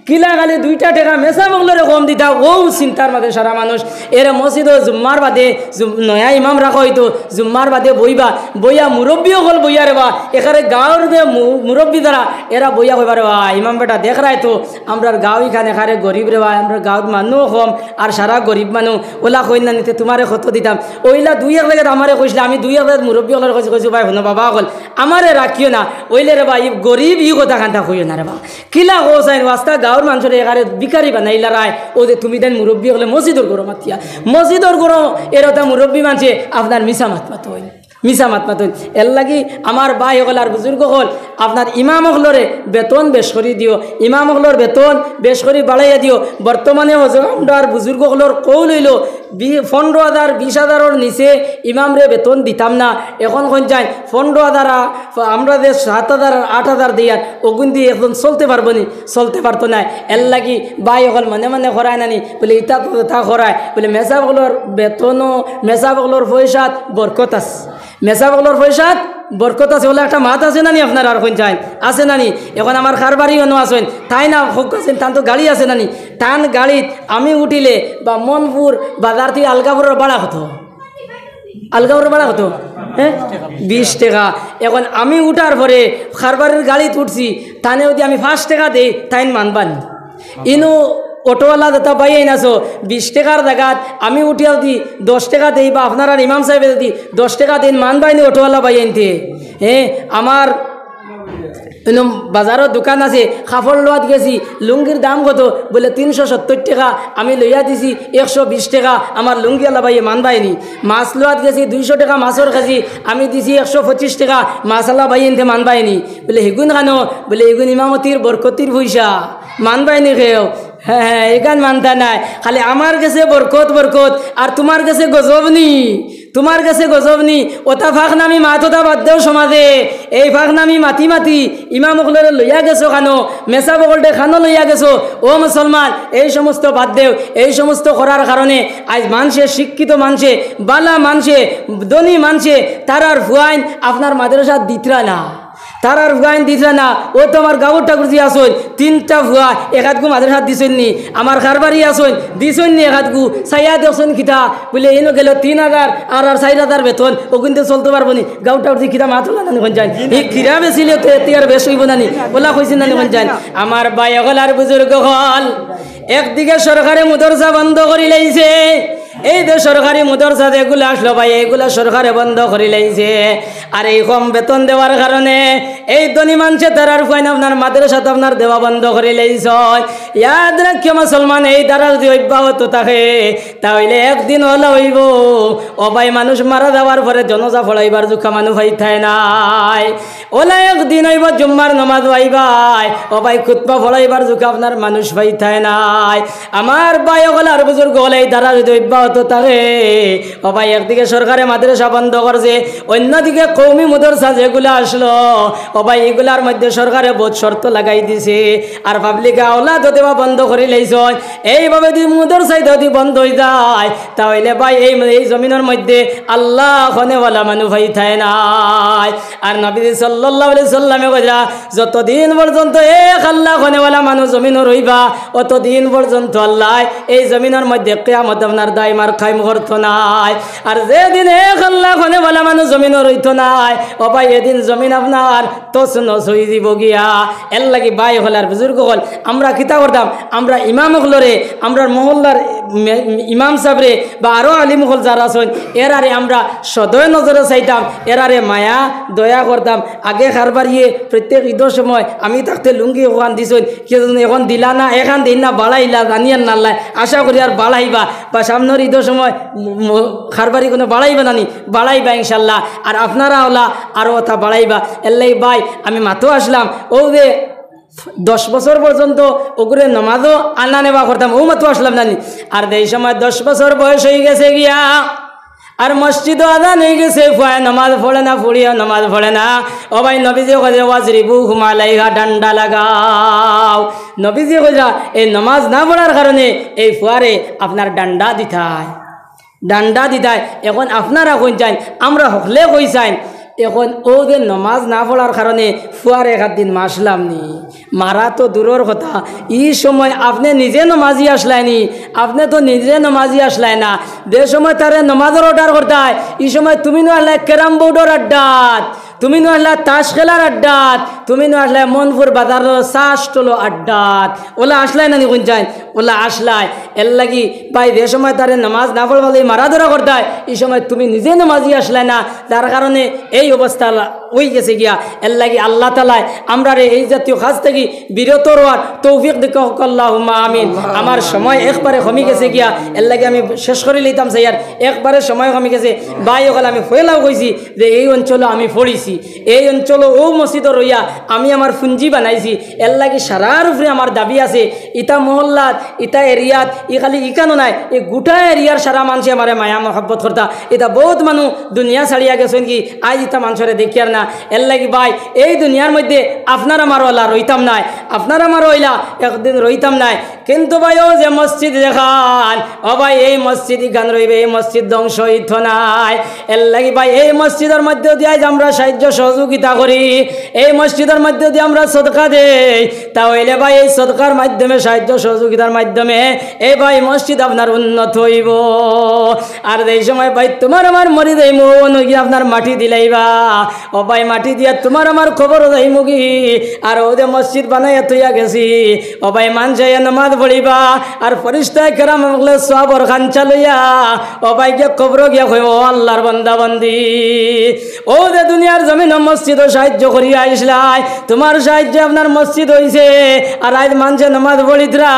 কিলা খালি দুইটা টেকা মেসাব অকলরে কম দিতা, ও চিন্তার মাঝে সারা মানুষ। এরে মসজিদো জুম্মার বাদে জুম-, নয়া ইমাম রাখা অইতো, জুম্মার বাদে বইবা, বইয়া মুরব্বি অকল বইয়া রেবা, এখানে গাঁওর যে মু-, মুরব্বি যারা, এরা বইয়া কইবা, "রেবা, ইমাম বেটা দেখরায় তো, আমরার গাঁও ইখান এখানে গরিব রেবা, আমরার গাঁওত মানুও কম, আর সারা গরিব মানু, ওলা কইন না নিতে, তুমারে কত দিতাম।" ওইলা দুই এক জাগাত আমারে কইছলা, আমি দুই এক জাগাত মুরব্বি অকলরে কইছি, কইছি, "ভাই, হুনো বাবা অকল, আমারে রাখিও না, অইলে রেবা, ই গরিব, ই কথাখানতা কইও না রেবা।" কিলা কও চাইন, ওয়াস্তা গাঁওর মানষরে এখানে ভিখারি বানাইলারায়, ও যে তুমি দেন মুরব্বি অকলে মসজিদর ঘরো মাতিয়া, মসজিদর ঘরো এরতা মুরব্বি মানষে আপনার মিছা মাত মাতইন, মিছা মাত মাতইন। এর লাগি আমার ভাই অকল আর বুজুর্গ অকল, আপনার ইমাম অকলরে বেতন বেশ করি দিও, ইমাম অকলর বেতন বেশ করি বাড়াইয়া দিও। বর্তমানে হজরত আমরার বুজুর্গ অকলর কৌল অইলো, বি-, পনেরো হাজার, বিশ হাজারর নিচে ইমামরে বেতন দিতাম না। এখন কইন চাইন পনেরো হাজার, আ-, আমরা যে সাত হাজার আর আট হাজার দেইয়ার, ওগুন দি একজন চলতে পারবো নি? চলতে পারতো নায়। এর লাগি ভাই অকল মনে মনে করায় নানি, বুলে, "ইতা তো তা করায়।" বুলে, "মেসাব অকলর বেতনও, মেসাব অকলর পয়সাত বরকত আছে, মেসাব অকলর পয়সাত বরকত আছে।" ওলা একটা মাত আছে নানি আপনার আর কইন চাইন? আছে নানি? এখন আমার কারবারি অনো আছইন, তাইন না হক আছইন, তান তো গাড়ি আছে নানি? তান গাড়িত আমি উঠিলে বা মনপুর বাজার থাকি আলগাপুরর ভাড়া কত? আলগাপুরর ভাড়া কত? হ্যাঁ, বিশ টেকা। এখন আমি উঠার পরে কারবারির গাড়িত উঠছি, তানে যদি আমি পাঁচ টেকা দেই, তাইন মানবা নি? ইনো অটোওয়ালা যেতা ভাইয়াইন আছো, বিশ টেকার জাগাত আমি উঠিয়া যদি দশ টেকা দেই বা আপনারার ইমাম সাহেবে যদি দশ টেকা দেইন, মানবা নি অটোওয়ালা ভাইয়াইন্তে? হ্যাঁ, আমার ইনো বাজারো দোকান আছে, কাপড় লওয়াত গেছি, লুঙ্গির দাম কত? বুলে, "তিনশো সত্তর টেকা।" আমি লইয়া দিছি একশো বিশ টেকা, আমার লুঙ্গিআলা ভাইয়ে মানবায় নি। মাছ লওয়াত গেছি দুইশো টেকা মাছর কেজি, আমি দিছি একশো পঁচিশ টেকা, মাছআলা ভাইয়াইন্তে মানবায় নি? বুলে, "হিগুন কানো?" বুলে, "হিগুন ইমামতির বরকতির পয়সা।" মানবায় নি কেউ? হ্যাঁ, হ্যাঁ, ইখান মানতা নায়। খালি আমার গেছে বরকত, বরকত, আর তুমার গেছে গজব নি? তুমার গেছে গজব নি? ওতা পাকনামি মাত ওতা বাদ দেও সমাজে। এই পাকনামি মাতি মাতি ইমাম অকলরে লইয়া গেছো কানো, মেসাব অকলরে কানো লইয়া গেছো। ও মুসলমান, এই সমস্ত বাদ দেও। এই সমস্ত করার কারণে আইজ মানষে, শিক্ষিত মানষে, বালা মানষে, ধনী মানষে, তারার ফুয়াইন আপনার মাদ্রাসাত দিতরা না। তারার ফুয়াইন দিতরা না, ও তো আমার গাঁওর ঠাকুরজি আছইন, তিনটা ফুয়া, একাধগু মাদ্রাসাত দিছইন নি, আমার কারবারি আছইন, দিছইন নি একাধগু, চাইয়া দেখছইন কিতা, বুলে, "ইনো গেল তিন হাজার, আর, আর চাইর হাজার বেতন, অগুনতে চলতো পারবো নি?" গাঁওর ঠাকুরজি কিতা মাত ওলা নানি কইন চাইন, ই কিরা বেচিলে তো এতে আর বেশ অইবো নানি, ওলা কইছইন নানি কইন চাইন। আমার ভাই অকল আর বুজুর্গ অকল, একদিকে সরকারে মুদরসা বন্ধ করিলাইছে, এই যে সরকারি মুদরসা যেগুলা আছলো ভাই, এইগুলা সরকারে বন্ধ করিলাইছে। আর এই কম বেতন দেওয়ার কারণে এই ধনী মানষে তারার ফুয়াইন আপনার মাদ্রাসাত আপনার দেওয়া বন্ধ করিলাইছে। ইয়াদ রাখিও মুসলমান, এই ধারা যদি অব্যাহত থাকে, তা অইলে একদিন ওলা অইবো। ও ভাই, মানুষ মারা যাওয়ার পরে জনাজা পড়াইবার জুকা মানু পাইতায় নায়। ওলা একদিন অইবো জুম্মার নমাজ অইবায়, ও ভাই, খুতবা পড়াইবার জুকা আপনার মানুষ পাইতায় নায়। আমার ভাই অকল আর বুজুর্গ অকল, এই ধারা যদি অব্যাহত থাকে, ও ভাই, একদিকে সরকারে মাদ্রাসা বন্ধ করছে, অন্যদিকে কওমি মুদরসা যেগুলা আছলো, ও ভাই, ইগুলার মধ্যে সরকারে বউত শর্ত লাগাই দিছে। আর পাবলিকে আওলাদ দেওয়া বন্ধ করিলাইছইন। এইভাবে যদি মুদরসা যদি বন্ধ অইযায়, তা অইলে ভাই, এই, এই জমিনর মধ্যে আল্লাহ কনেওয়ালা মানু পাইতায় নায়। আর নবীজি সাল্লাল্লাহু আলাইহি সাল্লামে কইরা, যতদিন পর্যন্ত এক আল্লাহ কনেওয়ালা মানু জমিনো রইবা, অতদিন পর্যন্ত আল্লায় এই জমিনর মধ্যে কিয়ামত আপনার দায় আর কায়েম করতো নায়। আর যেদিন এক আল্লাহ খনে বালা মানুষ জমিনো রইতো নায়, ও ভাই, এদিন জমিন আপনার তছনছ অইযিবো গিয়া। এরলাগি ভাই অকল আর বুজুর্গ অকল, আমরা কিতা করতাম? আমরা ইমাম অকলরে, আমরার মহল্লার মে-, ইমাম সাবরে বা আরো আলিম অকল যারা আছইন, এরারে আমরা সদয় নজরে চাইতাম, এরারে মায়া দয়া করতাম। আগে কারবারিয়ে প্রত্যেক ইদর সময় আমি থাকতে লুঙ্গি অখান দিছইন, কেউ অখন দিলা না, এখান দিন না বাড়াইলা, জানিয়ার নাল্লায়, আশা করি আর বাড়াইবা, বা সামনর ইদর সময় ম-, ম-, কারবারি কুনু বাড়াইবা নানি, বাড়াইবা ইনশাল্লাহ। আর আপনারা অলা আরো অতা বাড়াইবা। এরলাগি ভাই, আমি মাতো আছলাম, অউ যে দশ বছর পর্যন্ত অগুরে নমাজো আনা নেওয়া করতাম, অউ মাতো আছলাম নানি। আর যেই সময় দশ বছর বয়স অইগেছে গিয়া, আর মসজিদো আজান অইগেছে, ফুয়ায় নমাজ পড়ে না, ফুড়িয়ে নমাজ পড়ে না, ও ভাই, নবীজি কইরা, "ওয়াজরিবুহুম আলাইহা, ডান্ডা লাগাও।" নবীজি কইরা, এই নমাজ না পড়ার কারণে এই ফুয়ারে আপনার ডান্ডা দিতায়, ডান্ডা দিতায়। অখন আপনারা কইন চাইন, আমরা হকলে কই চাইন, অখন অউ যে নমাজ না পড়ার কারণে ফুয়ারে এক দিন মারছলাম নি, মারা তো দূরর কথা, ই সময় আপনে নিজে নমাজি আছলায় নি, আপনে তো নিজে নমাজি আছলায় না। যে সময় তারে নমাজর order করতায়, ই সময় তুমি নু আছলায় ক্যারাম বোর্ডর আড্ডাত, তুমি নু আছলায় তাস খেলার আড্ডাত, তুমি নু আছলায় মনপুর বাজারর চা স্টলর আড্ডাত। অলা আছলায় নানি কইন চাইন? অলা আছলায়। এরলাগি ভাই, যে সময় তারে নমাজ না পড়বার লাগি মারা ধরা করতায়, ই সময় তুমি নিজে নমাজি আছলায় না, যার কারণে এই অবস্থা অইগেছে গিয়া। এরলাগি আল্লাহ তাআলায় আমরারে এই জাতীয় কাজ থাকি বিরত রওয়ার তৌফিক দেউক্কা, আল্লাহুম্মা আমিন। আমার সময় একবারে কমি গেছে গিয়া, এরলাগি আমি শেষ করি লইতাম চাইয়ার, একবারে সময় কমি গেছে। ভাই অকল, আমি পয়লাউ কইছি যে এই অঞ্চলো আমি পড়ছি, এই অঞ্চলো অউ মসজিদো রইয়া আমি আমার পুঞ্জি বানাইছি। এরলাগি সারার উপরে আমার দাবি আছে, ইতা মহল্লাত, ইতা এরিয়াত, ই খালি ইখানো নায়, ই গুটা এরিয়ার সারা মানষে আমারে মায়া মহব্বত করতা। ইতা বউত মানুষ দুনিয়া ছাড়িয়া গেছইন গি, আইজ ইতা মানষরে দেখিয়ার না। এরলাগি ভাই, এই দুনিয়ার মধ্যে আপনার আমার অলা রইতাম নায়, আপনার আমার অলা একদিন রইতাম নায়। কিন্তু ভাই, অউ যে মসজিদ যেখান, ও ভাই, এই মসজিদ ইখান রইবো, এই মসজিদ ধ্বংস অইতো নায়। এরলাগি ভাই, এই মসজিদর মধ্যে দিয়া আইজ আমরা সাহায্য সহযোগিতা করি, এই মসজিদর মধ্যে দিয়া আমরা সদকা দেই, তা অইলে ভাই, এই সদকার মাধ্যমে, সাহায্য সহযোগিতার মাধ্যমে, এ ভাই, মসজিদ আপনার উন্নত অইবো। আর যেই সময় ভাই, তুমার আমার মরি যাইমু, অনো গিয়া আপনার মাটি দিলাইবা, ও ভাই, মাটি দিয়া তুমার আমার কবরো যাইমু গি। আর অউ যে মসজিদ বানাইয়া থইয়া গেছি, ও ভাই, মানষে আইয়া নমাজ পড়িবা, আর ফিরিস্তায়ে কেরাম অকলে সওয়াবর খাঞ্চা লইয়া, ও ভাই, গিয়া কবরো গিয়া কইবো, "ও আল্লাহর বান্দা বান্দি, অউ যে দুনিয়ার জমিনো মসজিদো সাহায্য করিয়া আইছলায়, তুমার সাহায্যে আপনার মসজিদ অইছে, আর আইজ মানষে নমাজ পড়িতরা,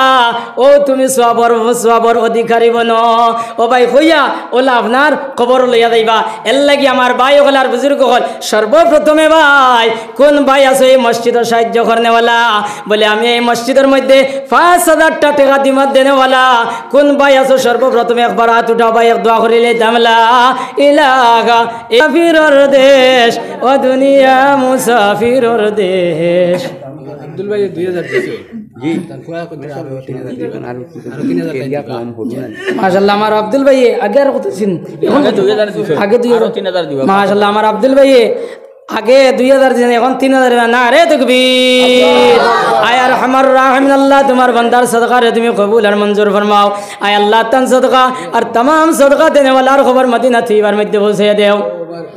অউ তুমি সওয়াবর, সওয়াবর অধিকারী বনো।" ও ভাই, কইয়া অলা আপনার কবরো লইয়া যাইবা। এরলাগি আমার ভাই অকল আর বুজুর্গ অকল, সর্বপ্রথমে ভাই, কুন ভাই আছো এই মসজিদো সাহায্য করনেওয়ালা? বলে, "আমি এই মসজিদর মধ্যে পাঁচ হাজার টা টেকা দিমত দেনেওয়ালা।" কুন ভাই আছো সর্বপ্রথমে একবার আত উঠাও ভাই, এক দোয়া করি লইতাম। লা ইলাহা, এ কাফিরর দেশ, ও দুনিয়া মুসাফিরর দেশ। আব্দুল ভাই দুই হাজার দিছে। জি। তার ফুয়া কত আরো তিন হাজার দিবা। আরো তিন হাজার দিবা। মাশাআল্লাহ, আমার আব্দুল ভাই আগে আর কত দিছইন? অখন আগে দুই হাজার দিছে। আগে দুই হাজার। আরো তিন হাজার দিবা। মাশাআল্লাহ, আমার আব্দুল ভাই আগে দুই হাজার দিছইন, অখন তিন হাজার দিবা। নারে তাকবীর। আয় আরহামার রাহিমিন আল্লাহ, তুমার বান্দার সদকারে তুমি কবুল আর মঞ্জুর ফরমাও। আয় আল্লাহ, তান সদকা আর তামাম সদকা দেনেওয়ালার কবর মদিনা তৈয়বার মধ্যে পৌঁছাইয়া দেও।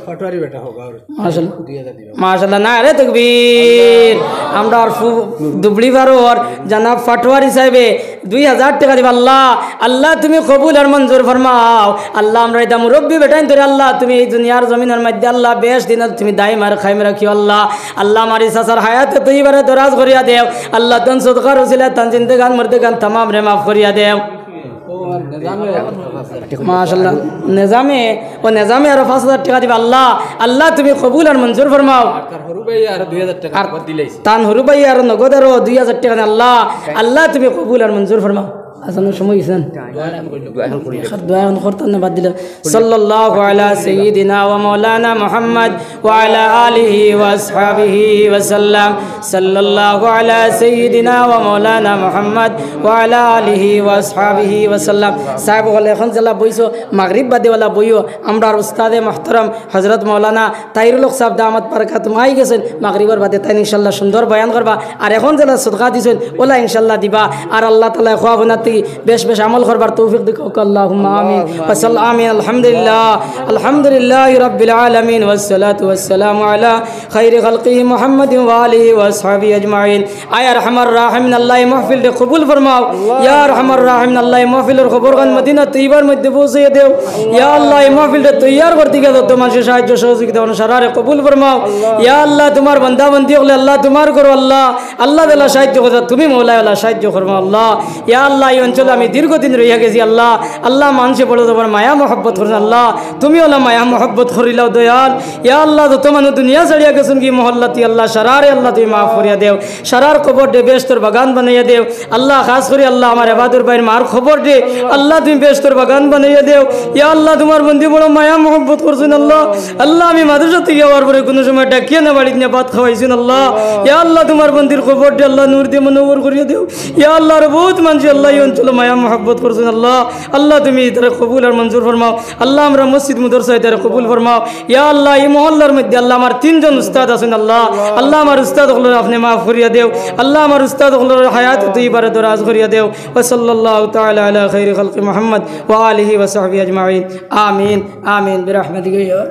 পাটোয়ারি বেটা হোক আর মাশাআল্লাহ। দুই হাজার দিবা। মাশাআল্লাহ, নারে তাকবীর। আমরার ফু-, দুবড়ি বারোর জনাব পাটোয়ারি সাহেবে দুই হাজার টেকা দিবা। আল্লাহ, আল্লাহ তুমি কবুল আর মঞ্জুর ফরমাও। আল্লাহ, আমরার ইতা মুরব্বি বেটাইন্তরে আল্লাহ তুমি এই দুনিয়ার জমিনর মধ্যে আল্লাহ বেশ দিন তুমি দাইম আর কায়েম রাখিও আল্লাহ। আল্লাহ, আমার ই চাচার হায়াতে তৈয়বারে দরাজ করিয়া দেও। আল্লাহ, তান সদকার উসিলায় তান জিন্দেগান মুর্দেগান তামামরে মাফ করিয়া দেও। মাশাআল্লাহ। নেজামে, ও নেজামে আরো পাঁচ হাজার টেকা দিবা। আল্লাহ, আল্লাহ তুমি কবুল আর মঞ্জুর ফরমাও। আর তার হুরু ভাই আরো দুই হাজার টেকা আর দিলাইছে। তান হুরু ভাই আরো নগদ আরো দুই হাজার টেকা দেন। আল্লাহ, আল্লাহ তুমি কবুল আর মঞ্জুর ফরমাও। আজানর সময় অইছে না? দোয়া এখন করি। দোয়া এখন করতাম না, বাদ দিলাম। সাল্লাল্লাহু আলা সাইয়্যিদিনা ওয়া মাওলানা মুহাম্মদ ওয়া আলা আলিহি ওয়া আসহাবিহি ওয়া সাল্লাম। সাল্লাল্লাহু আলা সাইয়্যিদিনা ওয়া মাওলানা মুহাম্মদ ওয়া আলা আলিহি ওয়া আসহাবিহি ওয়া সাল্লাম। সাহেব অকল, এখন যেলা বইছো, মাগরিব বাদে অলা বইও, আমরার উস্তাদে মুহতারাম হযরত মাওলানা তাহিরুল হক সাহেব দামাত বারাকাতুহুম আই গেছইন, মাগরিবর বাদে তাইন ইনশাআল্লাহ সুন্দর বয়ান করবা। আর এখন যেলা সদকা দিছইন, অলা ইনশাআল্লাহ দিবা। আর আল্লাহ তাআলায় খোয়া হুনার থাকি বেশ বেশ আমল করবার তৌফিক দিক, আল্লাহুম্মা আমিন। ওয়া সাল্লাম, আমিন। আলহামদুলিল্লাহ, আলহামদুলিল্লাহি রাব্বিল আলামিন, ওয়াসসালাতু ওয়াসসালামু আলা খাইরি খালকিহি মুহাম্মাদিন ওয়া আলিহি ওয়া আসহাবিহি আজমাইন। আয় আরহামার রাহিমিন, আল্লাহ এই মাহফিলরে কবুল ফরমাও। ইয়া আরহামার রাহিমিন, আল্লাহ এই মাহফিলর খবরখান মদিনা তৈয়বার মধ্যে পৌঁছাইয়া দেও। ইয়া আল্লাহ, এই মাহফিলরে তৈয়ার করতে গিয়া যত মানষে সাহায্য সহযোগিতা করছইন, সারারে কবুল ফরমাও। ইয়া আল্লাহ, তুমার বান্দা বান্দি অকলে আল্লাহ তুমার ঘরো আল্লাহ, আল্লাহ যেলা সাহায্য করতা, তুমি মওলায় অলা সাহায্য ফরমাও আল্লাহ। ইয়া আল্লাহ, এই অঞ্চলো আমি দীর্ঘদিন রইয়া গেছি আল্লাহ। আল্লাহ, মানষে বড় জবর মায়া মহব্বত করছইন আল্লাহ, তুমি অলা মায়া মহব্বত করিলাও দয়াল। ইয়া আল্লাহ, যত মানুষ দুনিয়া ছাড়িয়া গেছইন গি মহল্লাতি আল্লাহ, সারারে আল্লাহ তুমি মাফ করিয়া দেও, সারার কবররে বেহেস্তর বাগান বানাইয়া দেও। আল্লাহ, খাস করি আল্লাহ, আমার এবাদুর ভাইর মার কবররে আল্লাহ তুমি বেহেস্তর বাগান বানাইয়া দেও। ইয়া আল্লাহ, তুমার বন্দি বড় মায়া মহব্বত করছইন আল্লাহ। আল্লাহ, আমি মাদ্রাসা থাকি আওয়ার পরে কুনু সময় ডাকিয়া না বাড়িত নিয়া ভাত খাওয়াইছইন আল্লাহ। ইয়া আল্লাহ, তুমার বন্দির কবররে আল্লাহ নূর দিয়া মুনাওয়ার করিয়া দেও। ইয়া আল্লাহ, আর বউত মানষে আল্লাহ এই অঞ্চলো মায়া মহব্বত করছইন আল্লাহ। আল্লাহ, তুমি ইতারে কবুল আর মঞ্জুর ফরমাও। আল্লাহ, আমরার মসজিদ মাদ্রাসা ইতারে কবুল ফরমাও। ইয়া আল্লাহ, এই মহল্লার মধ্যে আল্লাহ আমার তিনজন উস্তাদ আছইন আল্লাহ। আল্লাহ, আমার উস্তাদ অকলরে আপনে মাফ করিয়া দেও। আল্লাহ, আমার উস্তাদ অকলর হায়াত তৈয়বারে দরাজ করিয়া দেও। ওয়া সাল্লাল্লাহু তাআলা আলা খাইরি খালকি মুহাম্মদ ওয়া আলিহি ওয়া সাহবিহি আজমাইন। আমিন, আমিন, বিরহমাতিকা ইয়া